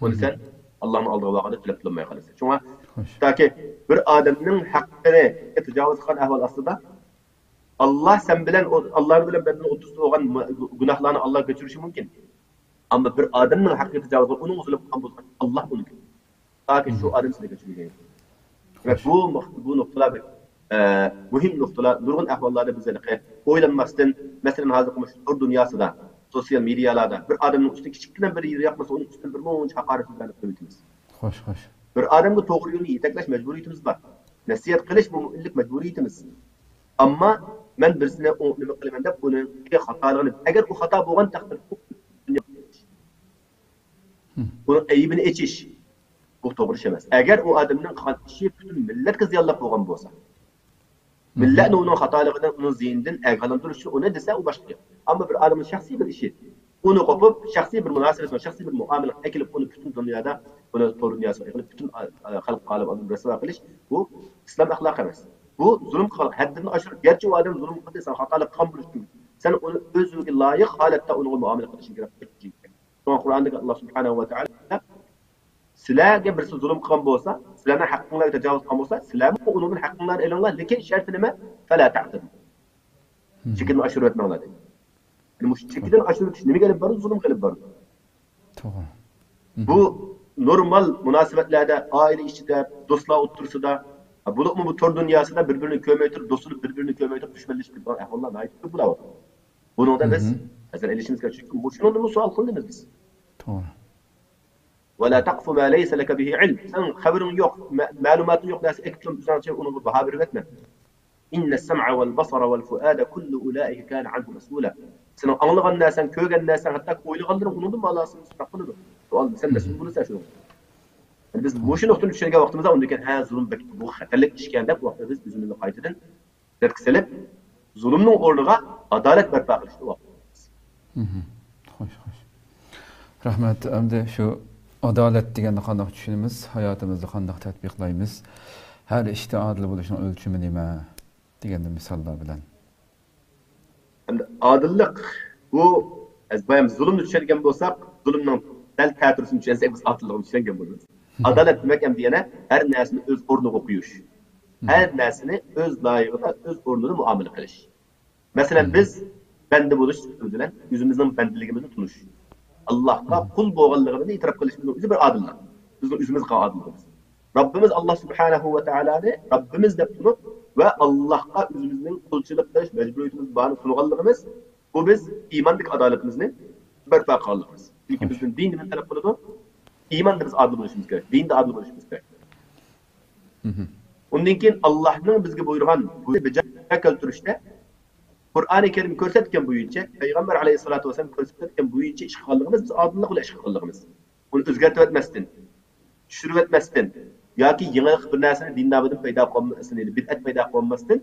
بۇنى سەن ئاللانىڭ ئالدىغا بارغاندا تۆلەپ بولماي قالىسەن. شۇڭا تاكى بىر ئادەمنىڭ ھەققىنى تاجاۋۇز قىلغان ئەھۋال ئاستىدا، ئاللا سەن بىلەن، ئاللا بىلەن بەندىنىڭ ئوتتۇرىسىدا بولغان گۇناھلارنى ئاللا كەچۈرۈشى مۇمكىن. ئەمما بىر ئادەمنىڭ ھەققىگە تاجاۋۇز قىلىپ، ئۇنىڭغا زۇلۇم قىلغان بولسا، ئاللا ئۇنى كەچۈرىدۇ. تاكى شۇ ئادەم سىزنى كەچۈرمىگەن. دېمەك، بۇ، بۇ نۇقتىلار بەك، ئە، مۇھىم نۇقتىلار. نۇرغۇن ئەھۋاللاردا بىز ھېلىقى ئويلانماستىن، مەسىلەن، ھازىرقى مۇشۇ تور دۇنياسىدا، سوتسىيال مېدىيالاردا بىر ئادەمنىڭ ئۈستىگە كىچىككىنە بىر يېرى ياقمىسا، ئۇنىڭ ئۈستىدىن بىر مۇنچە ھاقارەت سۆزلەرنى قىلىۋېتىمىز. خوش، خوش. بىر ئادەمگە توغرا يولنى يېتەكلەش مەجبۇرىيىتىمىز بار. نەسىھەت قىلىش، بۇ مۇئەللىپ مەجبۇرىيىتىمىز. ئەمما مەن بىرسىنى ئۇ نېمە قىلىمەن دەپ، ئۇنىڭ خاتالىقىنى، ئەگەر ئۇ خاتا بولغان تەقدىردە، ئۇنىڭ ئەيىبىنى ئېچىش، بۇ توغرا ئىش ئەمەس. ئەگەر ئۇ ئادەمنىڭ قىلغان ئىشى پۈتۈن مىللەتكە زىيانلىق بولغان بولسا، مىللەتنى ئۇنىڭ خاتالىقىدىن، ئۇنىڭ زىيىنىدىن ئاگاھلاندۇرۇش ئۈچۈن ئۇنى دېسە، ئۇ باشقا گەپ. ئەمما بىر ئادەمنىڭ شەخسىي بىر ئىشى، ئۇنى قوپۇپ، شەخسىي بىر مۇناسىۋەتنىڭ، شەخسىي بىر مۇئامىلىنىڭ ئەكېلىپ، ئۇنى پۈتۈن دۇنيادا، ئۇنى تور دۇنياسىغا ئېقىلىپ، پۈتۈن، ئا، ئا، خەلق ئالەم ئالدىدا رەسۋا قىلىش، بۇ ئىسلام ئەخلاقى ئەمەس. بۇ زۇلۇم قىلغان، ھەددىدىن ئاشۇرۇپ، گەرچە ئۇ ئادەم زۇلۇم قىلدى، سەن خاتالىق قىلغان بولۇشى مۇمكىن. سەن ئۇنى ئۆزىگە لايىق ھالەتتە ئۇنىڭغا مۇئامىلە قىلىشىڭ كېرەك. شۇڭا قۇرئاندىكى ئاللا سۇبھانەھۇ ۋە تائالا، سىلەرگە بىرسى زۇلۇم قىلغان بولسا، سىلەرنىڭ ھەققىڭلارغا تاجاۋۇز قىلغان بولسا، سىلەرمۇ ئۇنىڭدىن ھەققىڭلارنى ئېلىڭلار، لېكىن شەرتى نېمە؟ فەلا تەئتەدۇ. چېكىدىن ئاشۇرۇۋەتمەڭلار دەيدۇ. يەنى مۇشۇ چېكىدىن ئاشۇرۇۋېتىش نېمىگە ئېلىپ بارىدۇ؟ زۇلۇمغا ئېلىپ بارىدۇ. توغرا. بۇ نورمال مۇناسىۋەتلەردە، ئائىلە ئىچىدە، دوستلار ئوتتۇرىسىدا، بولۇپمۇ بۇ تور دۇنياسىدا بىر-بىرىنى كۆرمەي تۇرۇپ، دوستلىرى بىر-بىرىنى كۆرمەي تۇرۇپ، دۈشمەنلىشىپ كېتىدىغان ئەھۋاللار ناھايىتى كۆپ بولاۋاتىدۇ. بۇنىڭدا بىز نەزەر ئېلىشىمىز كېرەك، چۈنكى مۇشۇنىڭدىنمۇ سوئال قىلىنىمىز بىز. توغرا. ولا تقف ما ليس لك به علم. سېنىڭ خەۋىرىڭ يوق، مە-، مەلۇماتىڭ يوق نەرسە ئېكىپ تۇرۇپ، ئۆزۈڭچە ئۇنىڭغا باھا بېرىۋەتمە. إن السمع والبصر والفؤاد كل أولئك كان عنه مسؤولا. سېنىڭ ئاڭلىغان نەرسەڭ، كۆرگەن نەرسەڭ، ھەتتا ئويلىغانلىرىڭ ئۇنىڭدىن ئالاھىدە سوراق قىلىدۇ. سوئال، سەن مەسئۇل بولىسەن شۇنىڭغا. يەنى بىز مۇشۇ نۇقتىنى چۈشەنگەن ۋاقتىمىزدا، ئۇندىن كېيىن، ھە، زۇلۇم بەك، بۇ خەتەرلىك ئىشكەن دەپ، ۋاقتىدا بىز ئۆزىمىزنى قايتىدىن رەتكە سېلىپ، زۇلۇمنىڭ ئورنىغا ئادالەت بەرپا قىلىشنى ۋاقتىدا. خوش، خوش. رەھمەت. ئەمدى شۇ ئادالەت دېگەننى قانداق چۈشىنىمىز؟ ھاياتىمىزدا قانداق تەتبىقلايمىز؟ ھەر ئىشتا ئادىل بولۇشنىڭ ئۆلچىمى نېمە؟ دېگەندە مىساللار بىلەن. ئەمدى ئادىللىق، بۇ، بايام زۇلۇمنى چۈشەنگەن بولساق، زۇلۇمنىڭ دەل تەتۈرىسىنى چۈشەنسەك، بىز ئادىللىقنى چۈشەنگەن بولىمىز. ئادالەت دېمەك ئەمدى يەنە ھەر نەرسىنى ئۆز ئورنىغا قويۇش. ھەر نەرسىنى ئۆز لايىقىدا، ئۆز ئورنىدا مۇئامىلە قىلىش. مەسىلەن، بىز بەندە بولۇش سۈپىتىمىز بىلەن ئۆزىمىزنىڭ بەندىلىكىمىزنى تونۇش، ئاللاھقا قۇل بولغانلىقىمىزنى ئېتىراپ قىلىشىمىزنىڭ ئۆزى بىر ئادىللىق. بىزنىڭ ئۆزىمىزگە ئادىللىقىمىز. رەببىمىز ئاللاھ سۇبھانەھۇ ۋە تائالانى رەببىمىز دەپ تونۇپ ۋە ئاللاھقا ئۆزىمىزنىڭ قۇلچىلىق قىلىش مەجبۇرىيىتىمىز بارنى تونۇغانلىقىمىز، بۇ بىز ئىماندىكى ئادالىتىمىزنى بەرپا قىلغانلىقىمىز. چۈنكى بىزدىن دىن نېمىنى تەلەپ قىلىدۇ؟ ئىماندا بىز ئادىل بولۇشىمىز كېرەك، دىندا ئادىل بولۇشىمىز كېرەك. ئۇندىن كېيىن ئاللاھنىڭ بىزگە بۇيرۇغان بۇيرۇقىنى بىجا كەلتۈرۈشتە، قۇرئانى كەرىم كۆرسەتكەن بويىچە، پەيغەمبەر ئەلەيھىسسالاتۇ ۋەسسالام كۆرسەتكەن بويىچە ئىش قىلغانلىقىمىز، بىز ئادىللىق بىلەن ئىش قىلغانلىقىمىز. ئۇنى ئۆزگەرتىۋەتمەستىن، چۈشۈرۈۋەتمەستىن ياكى يېڭىلىق بىر نەرسىنى دىن نامىدىن پەيدا قىلماستىن، يەنى بىدئەت پەيدا قىلماستىن،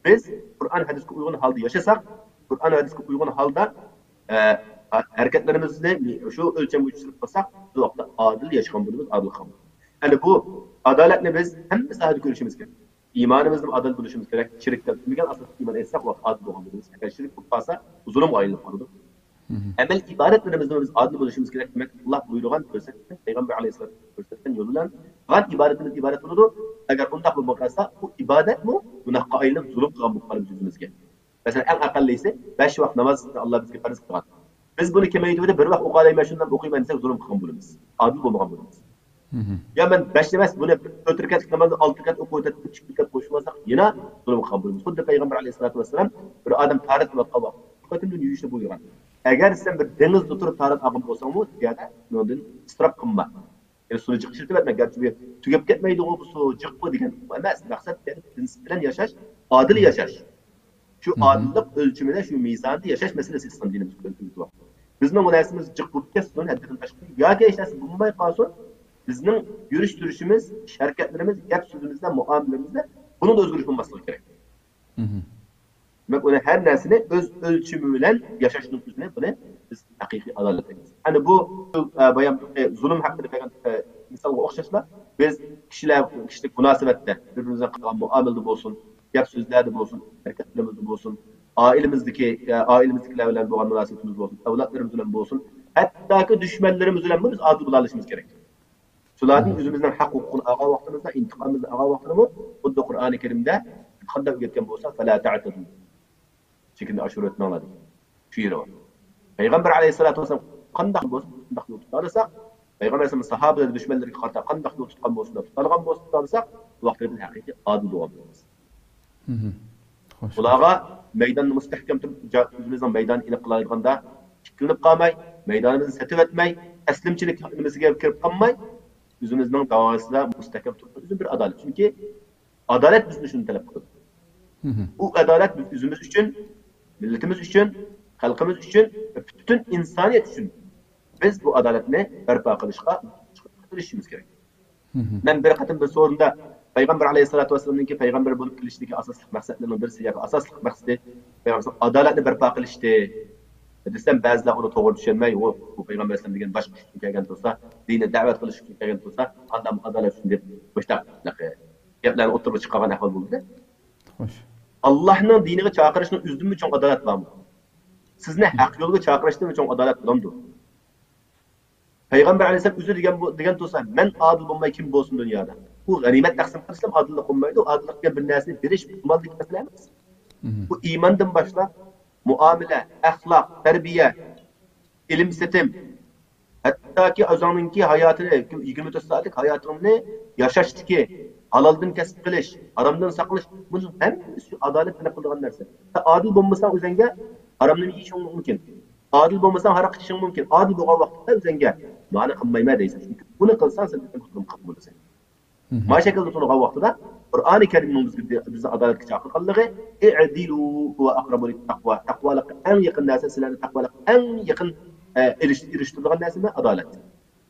بىز قۇرئان ھەدىسكە ئۇيغۇن ھالدا ياشىساق، قۇرئان ھەدىسكە ئۇيغۇن ھالدا، ئە، ھەرىكەتلىرىمىزنى شۇ ئۆلچەمگە چۈشۈرۈپ قىلساق، بىز ۋاقىتتا ئادىل ياشىغان بولىمىز، ئادىل قىلغان بولىمىز. يەنى بۇ ئادالەتنى بىز ھەممە ساھەدە كۆرۈشىمىز كېرەك. ئىمانىمىزنى ئادىل بولۇشىمىز كېرەك. شىرك كەلتۈرمىگەن ئاساستا ئىمان ئېيتساق، ئۇ ئادىل بولغان بولىمىز. ئەگەر شىرك بولۇپ قالسا، بۇ زۇلۇمغا ئايلىنىپ قالىدۇ. ئەمەل ئىبادەتلىرىمىزدە بىز ئادىل بولۇشىمىز كېرەك. دېمەك، ئاللا بۇيرۇغان، كۆرسەتكەن، پەيغەمبەر ئەلەيھىسسالام كۆرسەتكەن يول بىلەن قىلغان ئىبادىتىمىز ئىبادەت بولىدۇ. ئەگەر ئۇنداق بولۇپ قالسا، ئۇ ئىبادەتمۇ گۇناھقا ئايلىنىپ، زۇلۇم قىلغان بولۇپ قالىمىز ئۆزىمىزگە. مەسىلەن، ئەڭ ئەقەللىسى بەش ۋاق ناماز ئاللا بىزگە پەرز قىلغان. بىز بۇنى كېمەيتىۋېتىپ، بىر ۋاق ئوقۇيالايمەن، شۇنداق ئوقۇيمەن دېسەك، زۇلۇم قىلغان بولىمىز. ئادىل بولمىغان بولىمىز. يا مەن بەش ئەمەس، بۇنى تۆت رەكەتلىك نامازنى ئالتە رەكەت ئوقۇۋېتىپ، ئىككى رەكەت قوشۇۋالساق، يەنە زۇلۇم قىلغان بولىمىز. خۇددى پەيغەمبەر ئەلەيھىسسالاتۇ ۋەسسالام بىر ئادەم تاھارەت قىلىۋاتقان ۋاقىتتا بىر قېتىمدىن يۇيۇشنى بۇيرۇغان. ئەگەر سەن بىر دېڭىزدا تۇرۇپ تاھارەت ئالغان بولساڭمۇ، ئۇ يەردە ئۇنىڭدىن ئىسراپ قىلما. يەنى سۇنى جىق ئىشلىتىۋەتمە، گەرچە بۇ تۈگەپ كەتمەيدىغۇ بۇ سۇ جىق بۇ دېگەن ئۇ ئەمەس. مەقسەت يەنى پرىنسىپ بىلەن ياشاش، ئادىل ياشاش. شۇ ئادىللىق ئۆلچىمىدە، شۇ مىزاندا ياشاش مەسىلىسى ئىسلام دىنىمىزدا كۆرسىتىلىدۇ. بىزنىڭ بۇ نەرسىمىز جىق بولۇپ كەتسۇن، ھەددىدىن تاشقىرى ياكى ھېچ نەرسە بولماي قالسۇن، بىزنىڭ يۈرۈش تۇرۇشىمىز، ئىش ھەرىكەتلىرىمىز، گەپ سۆزىمىزدە، مۇئامىلىمىزدە بۇنىڭدا ئۆزگىرىش بولماسلىقى كېرەك. دېمەك، ئۇنى ھەر نەرسىنى ئۆز ئۆلچىمى بىلەن ياشاشنىڭ ئۆزىنى بۇنى بىز ھەقىقىي ئادالەت دەيمىز. ئەنە بۇ، ئە، بايام زۇلۇم ھەققىدە بەرگەن، ئە، مىسالغا ئوخشاشلا، بىز كىشىلەر، كىشىلىك مۇناسىۋەتتە، بىر-بىرىمىز بىلەن قىلغان مۇئامىلىدە بولسۇن، گەپ سۆزلەردە بولسۇن، ھەرىكەتلىرىمىزدە بولسۇن، ئائىلىمىزدىكى، ئە، ئائىلىمىزدىكىلەر بىلەن بولغان مۇناسىۋىتىمىز بولسۇن، ئەۋلادلىرىمىز بىلەن بولسۇن، ھەتتاكى دۈشمەنلىرىمىز بىلەنمۇ بىز ئادىل بولالىشىمىز كېرەك. شۇلاردىن ئۆزىمىزنىڭ ھەق ھوقۇقىنى ئالغان ۋاقتىمىزدا، ئىنتىقامىمىزنى ئالغان ۋاقتىدىمۇ خۇددى قۇرئانى كەرىمدە قانداق ئۆگەتكەن بولسا، فلا تعتدوا، چېكىنى ئاشۇرۇۋەتمەڭلار دېگەن. شۇ يېرى بار. پەيغەمبەر ئەلەيھىسسالاتۇ ۋەسسالام قانداق بولسا، شۇنداق يول تۇتالىساق، پەيغەمبەر ئەلەيھىسسالام ساھابىلەر دۈشمەنلىرىگە قارىتا قانداق يول تۇتقان بولسا، شۇنداق تۇتالىغان بولسا، تۇتالىساق، بۇ ۋاقىتتا بىز ھەقىقىي ئادىل بولغان بولىمىز. خوش. ئۇلارغا مەيداندا مۇستەھكەم تۇرۇپ، جا-، ئۆزىمىزنىڭ مەيدانىنى ئېلىپ قالايدىغاندا ئىككىلىنىپ قالماي، مەيدانىمىزنى سېتىۋەتمەي، تەسلىمچىلىك نېمىسىگە كىرىپ قالماي، ئۆزىمىزنىڭ داۋاسىدا مۇستەھكەم تۇرۇپ، ئۆزى بىر ئادالەت. چۈنكى ئادالەت بىزدىن شۇنى تەلەپ قىلىدۇ. ئۇ ئادالەت بىز ئۆزىمىز ئۈچۈن، مىللىتىمىز ئۈچۈن، خەلقىمىز ئۈچۈن، پۈتۈن ئىنسانىيەت ئۈچۈن. بىز بۇ ئادالەتنى بەرپا قىلىشقا تىرىشىشىمىز كېرەك. مەن بىر قېتىم بىر سورۇندا پەيغەمبەر ئەلەيھىسسالاتۇ ۋەسسالامنىڭكى پەيغەمبەر بولۇپ كېلىشتىكى ئاساسلىق مەقسەتلىرىنىڭ بىرسى ياكى ئاساسلىق مەقسىتى پەيغەمبەر ئادالەتنى بەرپا قىلىشتى دېسەم، بەزىلەر ئۇنى توغرا چۈشەنمەي، ئۇ، بۇ پەيغەمبەر ئەلەيھىسسالام دېگەن باشقا ئىش ئۈچۈن كەلگەن تۇرسا، دىننى دەۋەت قىلىش ئۈچۈن كەلگەن تۇرسا، ئانداق ئادالەت ئۈچۈن دەپ مۇشۇنداق گەپلەرنى ئوتتۇرىغا چىقارغان ئەھۋال بولدى. خوش. ئاللاھنىڭ دىنىغا چاقىرىشنىڭ ئۆزىدىنمۇ چوڭ ئادالەت بارمۇ؟ سىزنى ھەق يولغا چاقىرىشتىنمۇ چوڭ ئادالەت بولامدۇ؟ پەيغەمبەر ئەلەيھىسسالام ئۆزى دېگەن بو-، دېگەن تۇرسا، مەن ئادىل بولماي كىم بولسۇن دۇنيادا؟ بۇ غەنىيمەت تەقسىم قىلىشلا ئادىللىق بولمايدۇ. ئادىللىق دېگەن بىر نەرسىنى بېرىش، ئۇ مالدىكى مەسىلە ئەمەس. بۇ ئىماندىن باشلاپ، مۇئامىلە، ئەخلاق، تەربىيە، ئىلىم سېتىم، ھەتتاكى ئۆزۈڭنىڭكى ھاياتىنى، يىگىرمە تۆت سائەتلىك ھاياتىڭنى ياشاشتىكى، ھالالدىن كەسىپ قىلىش، ھارامدىن ساقلىنىش، بۇنىڭ ھەممىسى ئادالەت تەلەپ قىلىدىغان نەرسە. سەن ئادىل بولمىساڭ ئۆزۈڭگە ھارامنى يېيىشىڭ مۇمكىن. ئادىل بولمىساڭ ھاراق ئىچىشىڭ مۇمكىن. ئادىل بولغان ۋاقىتتا ئۆزۈڭگە مانا قىلمايمەن دەيسەن. چۈنكى بۇنى قىلساڭ سەن زۇلۇم قىلغان بولىسەن. مانا شەكىلدە تونۇلغان ۋاقتىدا قۇرئانى كەرىمنىڭ بىزگە، بىزنى ئادالەتكە چاقىرغانلىقى، ئىئدىلۇ ھۇۋە ئەقرەبۇ لىتتەقۋا، تەقۋالىققا ئەڭ يېقىن نەرسە، سىلەرنى تەقۋالىققا ئەڭ يېقىن، ئە، ئېرىش-، ئېرىشتۈرىدىغان نەرسە ئادالەت.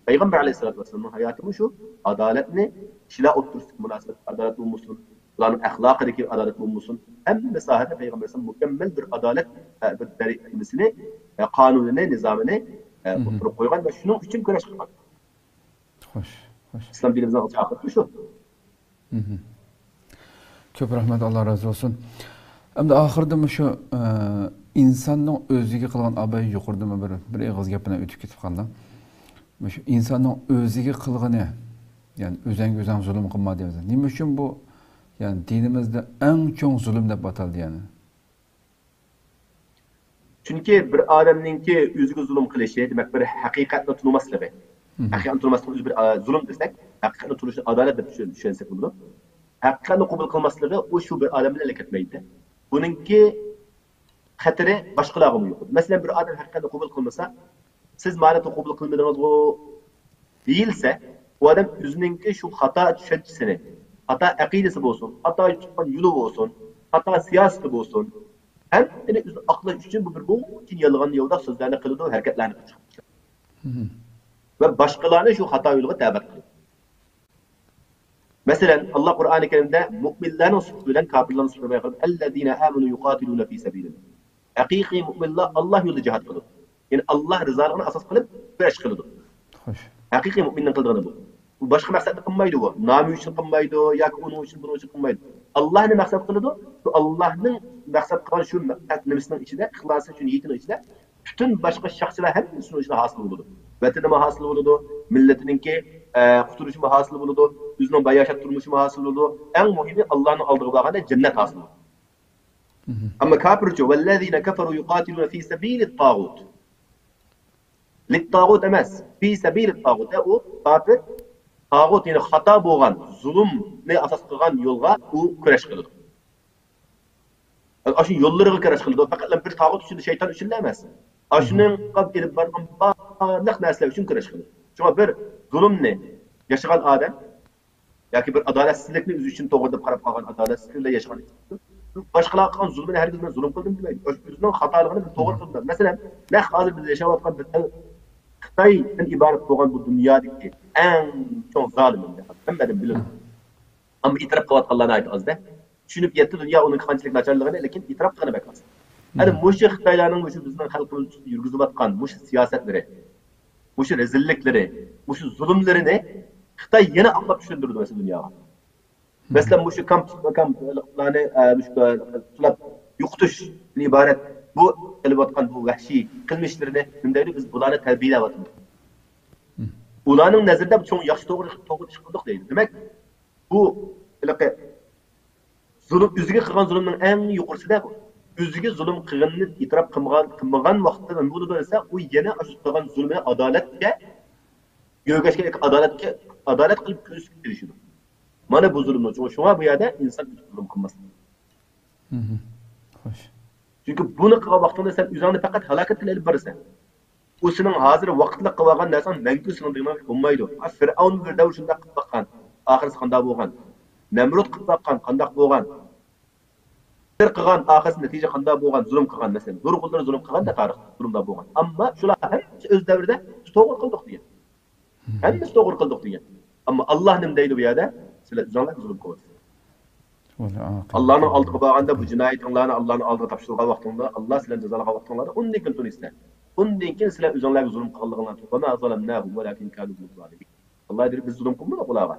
پەيغەمبەر ئەلەيھىسسالاتۇ ۋەسسالامنىڭ ھاياتىمۇ شۇ ئادالەتنى، كىشىلەر ئوتتۇرىسىدىكى مۇناسىۋەتتە ئادالەت بولمىسۇن، ئۇلارنىڭ ئەخلاقىدىكى ئادالەت بولمىسۇن، ھەممە ساھەدە پەيغەمبەر ئەلەيھىسسالام مۇكەممەل بىر ئادالەت، ئە، بىر دەرىجىسىنى، ئە، قانۇنىنى، نىزامىنى، ئە، ئوتتۇرىغا قويغان ۋە شۇنىڭ ئۈچۈن كۈرەش قىلغان. خوش، خوش. ئىسلام دىنىمىزنىڭ چاقىرىقى شۇ. كۆپ رەھمەت، ئاللا رازى بولسۇن. ئەمدى ئاخىرىدا مۇشۇ، ئە، ئىنساننىڭ ئۆزىگە قىلغان، ئاباي يۇقىرىدىمۇ بىر، بىر ئېغىز گەپ بىلەن ئۆتۈپ كېتىپ قالدىم. مۇشۇ ئىنساننىڭ ئۆزىگە قىلغىنى، يەنى ئۆزۈڭگە ئۆزۈڭ زۇلۇم قىلما دەيمىز. نېمە ئۈچۈن بۇ، يەنى دىنىمىزدە ئەڭ چوڭ زۇلۇم دەپ ئاتالدى يەنى؟ چۈنكى بىر ئادەمنىڭكى ئۆزىگە زۇلۇم قىلىشى، دېمەك، بىر ھەقىقەتنى تونۇماسلىقى. ھەقىقەتنى تونۇماسلىقنى ئۆزى بىر، ئا، زۇلۇم دېسەك، ھەقىقەتنى تونۇشنى ئادالەت دەپ چۈشەن-، چۈشەنسەك بولىدۇ. ھەقىقەتنى قوبۇل قىلماسلىقى ئۇ شۇ بىر ئادەم بىلەنلا كەتمەيدۇ. بۇنىڭكى خەتىرى باشقىلارغىمۇ يۇقىدۇ. مەسىلەن، بىر ئادەم ھەقىقەتنى قوبۇل قىلمىسا، سىز مانا قوبۇل قىلمىدىڭىزغۇ دېيىلسە، ئۇ ئادەم ئۆزىنىڭكى شۇ خاتا چۈشەنچىسىنى، خاتا ئەقىدىسى بولسۇن، خاتا تۇتقان يولى بولسۇن، خاتا سىياسىتى بولسۇن، ھەممىنى ئۆزىنى ئاقلاش ئۈچۈن بۇ بىر بۇنچە يالغان ياۋىداق سۆزلەرنى قىلىدۇ، ھەرىكەتلەرنى قىلىدۇ. ۋە باشقىلارنى شۇ خاتا يولغا دەۋەت قىلىدۇ. مەسىلەن، ئاللا قۇرئانى كەرىمدە مۇئمىنلارنىڭ سۈپىتى بىلەن كاپىرلارنىڭ سۈپىتىنى بايان قىلىپ، ئەللەزىنە ئامەنۇ يۇقاتىلۇنە فى سەبىلىللا. ھەقىقىي مۇئمىنلار ئاللا يولىدا جىھاد قىلىدۇ. يەنى ئاللا رىزالىقىنى ئاساس قىلىپ كۈرەش قىلىدۇ. خوش. ھەقىقىي مۇئمىننىڭ قىلىدىغىنى بۇ. بۇ باشقا مەقسەتتە قىلمايدۇ بۇ. نامى ئۈچۈن قىلمايدۇ ياكى ئۇنىڭ ئۈچۈن، بۇنىڭ ئۈچۈن قىلمايدۇ. ئاللاھنى مەقسەت قىلىدۇ. شۇ ئاللاھنىڭ مەقسەت قىلغان شۇ مەقسەت نېمىسىنىڭ ئىچىدە، ئىخلاسى شۇ نىيىتىنىڭ ئىچىدە پۈتۈن باشقا شەخسلەر ھەممىسى شۇنىڭ ئىچىدە ھاسىل بولىدۇ. ۋەتىنىمۇ ھاسىل بولىدۇ، مىللىتىنىڭكى، ئە، قۇتۇلۇشىمۇ ھاسىل بولىدۇ، ئۆزىنىڭ باياشات تۇرمۇشىمۇ ھاسىل بولىدۇ. ئەڭ مۇھىمى، ئاللاھنىڭ ئالدىغا بارغاندا جەننەت ھاسىل بولىدۇ. ئەمما كاپىرچۇ، «والذين كفروا يقاتلون في سبيل الطاغوت». لىتتاغۇت ئەمەس، في سبيل الطاغوت. ئۇ كاپىر، تاغۇت، يەنى خاتا بولغان، زۇلۇمنى ئاساس قىلغان يولغا ئۇ كۈرەش قىلىدۇ. ئاشۇ يوللىرىغا كۈرەش قىلىدۇ. پەقەت بىر تاغۇت ئۈچۈن، شەيتان ئۈچۈنلا ئەمەس. ئاشۇنىڭغا ئېلىپ بارغان بارلىق نەرسىلەر ئۈچۈن كۈرەش قىلىدۇ. شۇڭا بىر زۇلۇمنى ياشىغان ئادەم ياكى بىر ئادالەتسىزلىكنى ئۆزى ئۈچۈن توغرا دەپ قاراپ قالغان، ئادالەتسىزلىك بىلەن ياشىغان، باشقىلارغا قىلغان زۇلمىنى ھەرگىز مەن زۇلۇم قىلدىم دېمەيدۇ. ئۆزىنىڭ خاتالىقىنى بىر توغرا قىلدىم. مەسىلەن، نەق ھازىر بىز ياشاۋاتقان بىر خىتايدىن ئىبارەت بولغان بۇ دۇنيادىكى ئەڭ چوڭ زالىم، ھەممەدىن بىلىنىدۇ. ئەمما ئېتىراپ قىلىۋاتقانلار ناھايىتى ئاز-دە. چۈشىنىپ يەتتى دۇنيا ئۇنىڭ قانچىلىك ناچارلىقىنى، لېكىن ئېتىراپ قىلغىنى بەك ئاز. ئەنە مۇشۇ خىتايلارنىڭ مۇشۇ بىزنىڭ خەلقىمىز ئۈستىدە يۈرگۈزۈۋاتقان مۇشۇ سىياسەتلىرى، مۇشۇ رەزىللىكلىرى، مۇشۇ زۇلۇملىرىنى خىتاي يەنە ئاقلاپ چۈشەندۈرىدۇ مەسىلەن دۇنياغا. مەسىلەن، مۇشۇ كامپ، كامپلارنى، ئە، مۇشۇ تۇتۇپ يوقىتىشتىن ئىبارەت بۇ قىلىۋاتقان بۇ ۋەھشىي قىلمىشلىرىنى نېمە دەيدۇ؟ بىز بۇلارنى تەربىيەلەۋاتىمىز. ئۇلارنىڭ نەزىرىدە بۇ چوڭ ياخشى، توغرا، توغرا ئىش قىلدۇق دەيدۇ. دېمەك، بۇ ھېلىقى زۇلۇم، ئۆزىگە قىلغان زۇلۇمنىڭ ئەڭ يۇقىرىسىدە بۇ. ئۆزىگە زۇلۇم قىلغىنىنى ئېتىراپ قىلمىغان، قىلمىغان ۋاقتىدا نېمە بولىدۇ دېسە، ئۇ يەنە ئاشۇ قىلغان زۇلمىنى ئادالەتكە يۆگەشكە، ئادالەتكە، ئادالەت قىلىپ كۆرسىتىشكە تىرىشىدۇ. مانا بۇ زۇلۇمنىڭ چوڭى. شۇڭا بۇ يەردە ئىنسان ئۆزىگە زۇلۇم قىلماسلىق. خوش. چۈنكى بۇنى قىلغان ۋاقتىڭدا سەن ئۆزۈڭنى پەقەت ھالاكەتكە ئېلىپ بارىسەن. ئۇ سېنىڭ ھازىر ۋاقىتلىق قىلىۋالغان نەرسەڭ مەڭگۈ سېنىڭ دېگىنىڭ بولمايدۇ. ھا، فىرئەۋن بىر دەۋر شۇنداق قىلىپ باققان. ئاخىرسى قانداق بولغان؟ نەمرۇت قىلىپ باققان، قانداق بولغان؟ بىر قىلغان، ئاخىرسى نەتىجە قانداق بولغان؟ زۇلۇم قىلغان، مەسىلەن، نۇرغۇنلىرى زۇلۇم قىلغان-دە تارىختا، زۇلۇملار بولغان. ئەمما شۇلار ھەممىسى ئۆز دەۋرىدە «بىز توغرا قىلدۇق» دېگەن. ھەممىسى توغرا قىلدۇق دېگەن. ئەمما ئاللا نېمە دەيدۇ بۇ يەردە؟ سىلەر ئۆزۈڭلارغا زۇلۇم قىلىۋاتىسىلەر. ئاللانىڭ ئالدىغا بارغاندا بۇ جىنايىتىڭلارنى ئاللانىڭ ئالدىغا تاپشۇرغان ۋاقتىڭدا، ئاللا سىلەرنى جازالىغان ۋاقتىڭلاردا ئۇندىن كېيىن تونۇيسىلەر. ئۇندىن كېيىن سىلەر ئۆزۈڭلارغا زۇلۇم قىلغانلىقىڭلارنى تونۇيسىلەر. وما ظلمناهم ولكن كانوا هم الظالمين. ئاللا دېدى، بىز زۇلۇم قىلمىدۇق ئۇلارغا.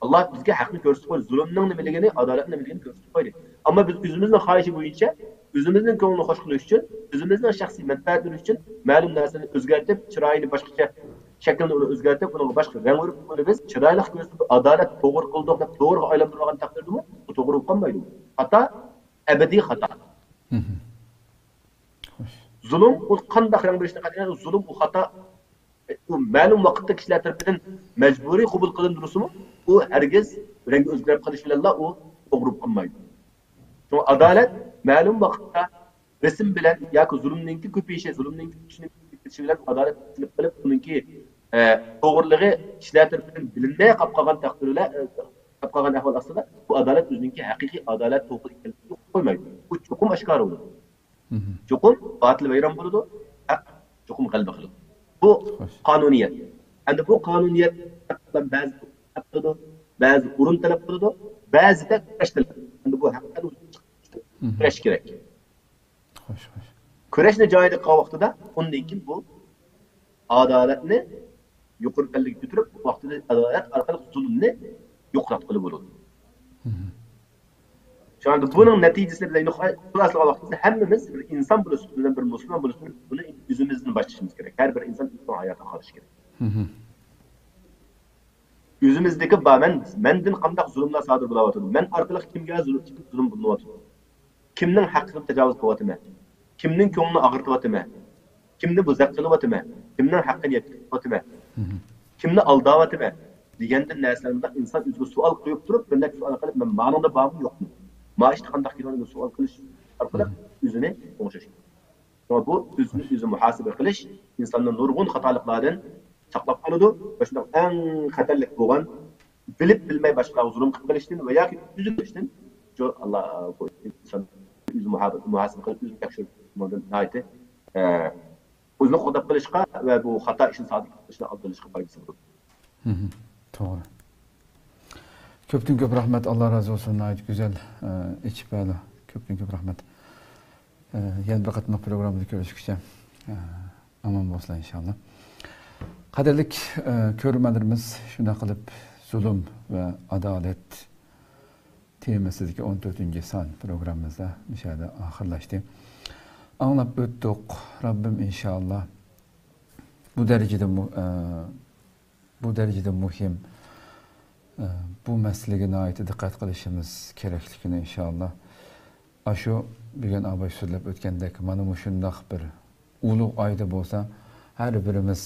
ئاللا بىزگە ھەقنى كۆرسىتىپ قويدى، زۇلۇمنىڭ نېمىلىكىنى، ئادالەتنىڭ نېمىلىكىنى كۆرسىتىپ قويدى. ئەمما بىز ئۆزىمىزنىڭ خاھىشى بويىچە، ئۆزىمىزنىڭ كۆڭلىنى خوش قىلىش ئۈچۈن، ئۆزىمىزنىڭ شەخسىي مەنپەئەتلىرى ئۈچۈن مەلۇم نەرسىنى ئۆزگەرتىپ، چىرايىنى باشقىچە، شەكلىنى ئۇنى ئۆزگەرتىپ، ئۇنىڭغا باشقا رەڭ ئۇرۇپ، ئۇنى بىز چىرايلىق كۆرسىتىپ، ئادالەت، توغرا قىلدۇق دەپ توغرىغا ئايلاندۇرۇۋالغان تەقدىردىمۇ، بۇ توغرا بولۇپ قالمايدۇ. خاتا، ئەبەدىي خاتا. زۇلۇم، ئۇ قانداق رەڭ بېرىشتىن قەتئىينەزەر، زۇلۇم ئۇ خاتا، ئۇ مەلۇم ۋاقىتتا كىشىلەر تەرىپىدىن مەجبۇرىي قوبۇل قىلىندۇرسىمۇ، ئۇ ھەرگىز رەڭگى ئۆزگىرىپ قېلىش بىلەنلا ئۇ توغرا بولۇپ قالمايدۇ. شۇڭا ئادالەت مەلۇم ۋاقىتتا بېسىم بىلەن ياكى زۇلۇمنىڭكى كۆپىيىشى، زۇلۇمنىڭكى كۈچىنىڭ كېتىشى بىلەن ئادالەت سېلىپ قېلىپ، ئۇنىڭكى، ئە، توغرىلىقى كىشىلەر تەرىپىدىن بىلىنمەي قاپ قالغان تەقدىردە، ئە، قاپ قالغان ئەھۋال ئاستىدا، بۇ ئادالەت ئۆزىنىڭكى ھەقىقىي ئادالەت توغرا ئىكەنلىكىنى قويمايدۇ. ئۇ چوقۇم ئاشكارا بولىدۇ. چوقۇم باتىل ۋەيران بولىدۇ، ھەق چوقۇم غەلىبە قىلىدۇ. بۇ قانۇنىيەت. ئەمدى بۇ قانۇنىيەت بەزى تەلەپ قىلىدۇ، بەزى ئورۇن تەلەپ قىلىدۇ، بەزىدە كۈرەش تەلەپ قىلىدۇ. ئەمدى بۇ ھەقىقەتەن كۈرەش كېرەك. خوش، خوش. كۈرەشنى جايىدا قىلغان ۋاقتىدا ئۇندىن كېيىن بۇ ئادالەتنى يۇقىرى پەللىگە كۆتۈرۈپ، ۋاقتىدا ئادالەت ئارقىلىق زۇلۇمنى يوقاتقىلى بولىدۇ. شۇڭا بۇنىڭ نەتىجىسىنى بىلەيلى. خۇلاسىلىغان ۋاقتىمىزدا ھەممىمىز بىر ئىنسان بولۇش سۈپىتى بىلەن، بىر مۇسۇلمان بولۇش سۈپىتى بىلەن بۇنى ئۆزىمىزدىن باشلىشىمىز كېرەك. ھەر بىر ئىنسان ئۆزىنىڭ ھاياتىغا قارىشى كېرەك. ئۆزىمىزدىكى بار، مەن، مەندىن قانداق زۇلۇملار سادىر بولاۋاتىدۇ؟ مەن ئارقىلىق كىمگە زۇلۇم، كىم زۇلۇم بولۇنۇۋاتىدۇ؟ كىمنىڭ ھەققىگە تاجاۋۇز قىلىۋاتىمەن؟ كىمنىڭ كۆڭلىنى ئاغرىتىۋاتىمەن؟ كىمنى بوزەك قىلىۋاتىمەن؟ كىمنىڭ ھەققىنى يەپ كېتىۋاتىمەن؟ كىمنى ئالداۋاتىمەن؟ دېگەندىن نەرسىلەرنى ئىنسان ئۆزىگە سوئال قويۇپ تۇرۇپ، بىر نەچچە سوئال قىلىپ، مەن مانىڭدا بارمۇ يوقمۇ؟ ما ئىشتا قانداق كېلىدۇ؟ سوئال قىلىش ئارقىلىق ئۆزىنى ئوڭشاش. شۇڭا بۇ ئۆزىنى ئۆزى مۇھاسىبە قىلىش ئىنساننى نۇرغۇن خاتالىقلاردىن ساقلاپ قالىدۇ. ۋە شۇنداق ئەڭ خەتەرلىك بولغان بىلىپ بىلمەي باشقىلارغا زۇلۇم قىلىپ قېلىشتىن ۋە ياكى ئۆزى قىلىشتىن، شۇ ئاللا، بۇ ئىنسان ئۆزى مۇھا-، مۇھاسىبە قىلىپ، ئۆزىنى تەكشۈرۈپ، بۇنىڭدىن ناھايىتى، ئە، ئۆزىنى قوغداپ قېلىشقا ۋە بۇ خاتا ئىشنى سادىر قىلىشنى ئالدىنى ئېلىشقا پايدىسى بولىدۇ. توغرا. كۆپتىن كۆپ رەھمەت، ئاللا رازى بولسۇن، ناھايىتى گۈزەل، ئە، ئېچىپ بەردى. كۆپتىن كۆپ رەھمەت. ئە، يەنە بىر قېتىملىق پروگراممىدا كۆرۈشكىچە، ئە، ئامان بولسىلا ئىنشاللا. قەدىرلىك، ئە، كۆرۈرمەنلىرىمىز، شۇنداق قىلىپ زۇلۇم ۋە ئادالەت تېمىسىدىكى ئون تۆتىنچى سان پروگراممىمىزدا مۇشۇ يەردە ئاخىرلاشتى. ئاڭلاپ ئۆتتۇق. رەببىم ئىنشائاللا بۇ دەرىجىدە مۇ-، ئە، بۇ دەرىجىدە مۇھىم، ئە، بۇ مەسىلىگە ناھايىتى دىققەت قىلىشىمىز كېرەكلىكىنى ئىنشائاللا ئاشۇ بۈگۈن ئاباش سۆزلەپ ئۆتكەندەك مانا مۇشۇنداق بىر ئۇلۇغ ئايدا بولسا ھەر بىرىمىز،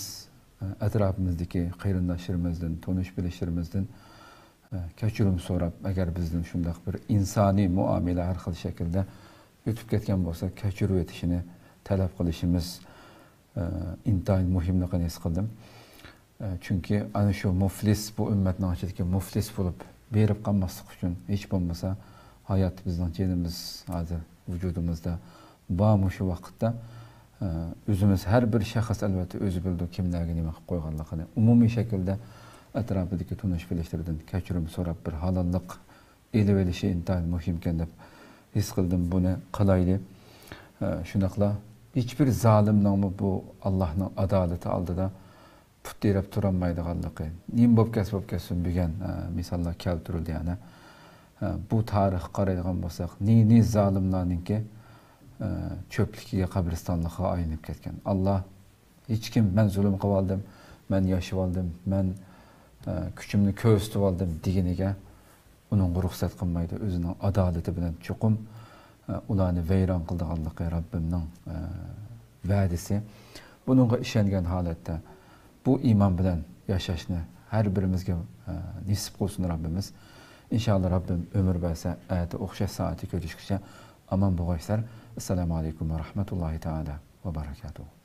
ئە، ئەتراپىمىزدىكى قېرىنداشلىرىمىزدىن، تونۇش بىلىشلىرىمىزدىن، ئە، كەچۈرۈم سوراپ، ئەگەر بىزدىن شۇنداق بىر ئىنسانىي مۇئامىلە ھەر خىل شەكىلدە ئۆتۈپ كەتكەن بولسا، كەچۈرۈۋېتىشىنى تەلەپ قىلىشىمىز، ئە، ئىنتايىن مۇھىملىقىنى ھېس قىلدىم. ئە، چۈنكى ئەنە شۇ مۇفلىس، بۇ ئۈممەتنىڭ ئىچىدىكى مۇفلىس بولۇپ بېرىپ قالماسلىق ئۈچۈن، ھېچ بولمىسا ھايات، بىزنىڭ جېنىمىز ھازىر ۋۇجۇدىمىزدا بار مۇشۇ ۋاقىتتا، ئە، ئۆزىمىز، ھەر بىر شەخس ئەلۋەتتە ئۆزى بىلىدۇ كىملەرگە نېمە قىلىپ قويغانلىقىنى. ئومۇمىي شەكىلدە ئەتراپىدىكى تونۇش بىلىشلىرىدىن كەچۈرۈم سوراپ، بىر ھالاللىق ئېلىۋېلىشى ئىنتايىن مۇھىمكەن دەپ ھېس قىلدىم. بۇنى قىلايلى. ئە، شۇنداقلا ھېچبىر زالىمنىڭمۇ بۇ ئاللاھنىڭ ئادالىتى ئالدىدا پۇت تىرەپ تۇرالمايدىغانلىقى، نېمە بولۇپ كەتسە بولۇپ كەتسۇن دېگەن، ئە، مىساللار كەلتۈرۈلدى يەنە. ئە، بۇ تارىخقا قارايدىغان بولساق، نى-نى زالىملارنىڭكى، ئە، چۆپلۈكىگە، قەبرىستانلىقىغا ئايلىنىپ كەتكەن. ئاللا ھېچكىم، «مەن زۇلۇم قىلىۋالدىم، مەن ياشىۋالدىم، مەن، ئە، كۈچۈمنى كۆرسىتىۋالدىم» دېگىنىگە ئۇنىڭغا رۇخسەت قىلمايدۇ. ئۆزىنىڭ ئادالىتى بىلەن چوقۇم، ئە، ئۇلارنى ۋەيران قىلىدىغانلىقى رەببىمنىڭ، ئە، ۋەدىسى. بۇنىڭغا ئىشەنگەن ھالەتتە بۇ ئىمان بىلەن ياشاشنى ھەر بىرىمىزگە، ئە، نېسىپ قىلسۇن رەببىمىز. ئىنشائاللا، رەببىم ئۆمۈر بەرسە، ئەتە ئوخشاش سائەتتە كۆرۈشكىچە ئامان بولغايسىلەر. ئەسسالامۇ ئەلەيكۇم ۋە رەھمەتۇللاھى تائالا ۋە بەرەكاتۇھۇ.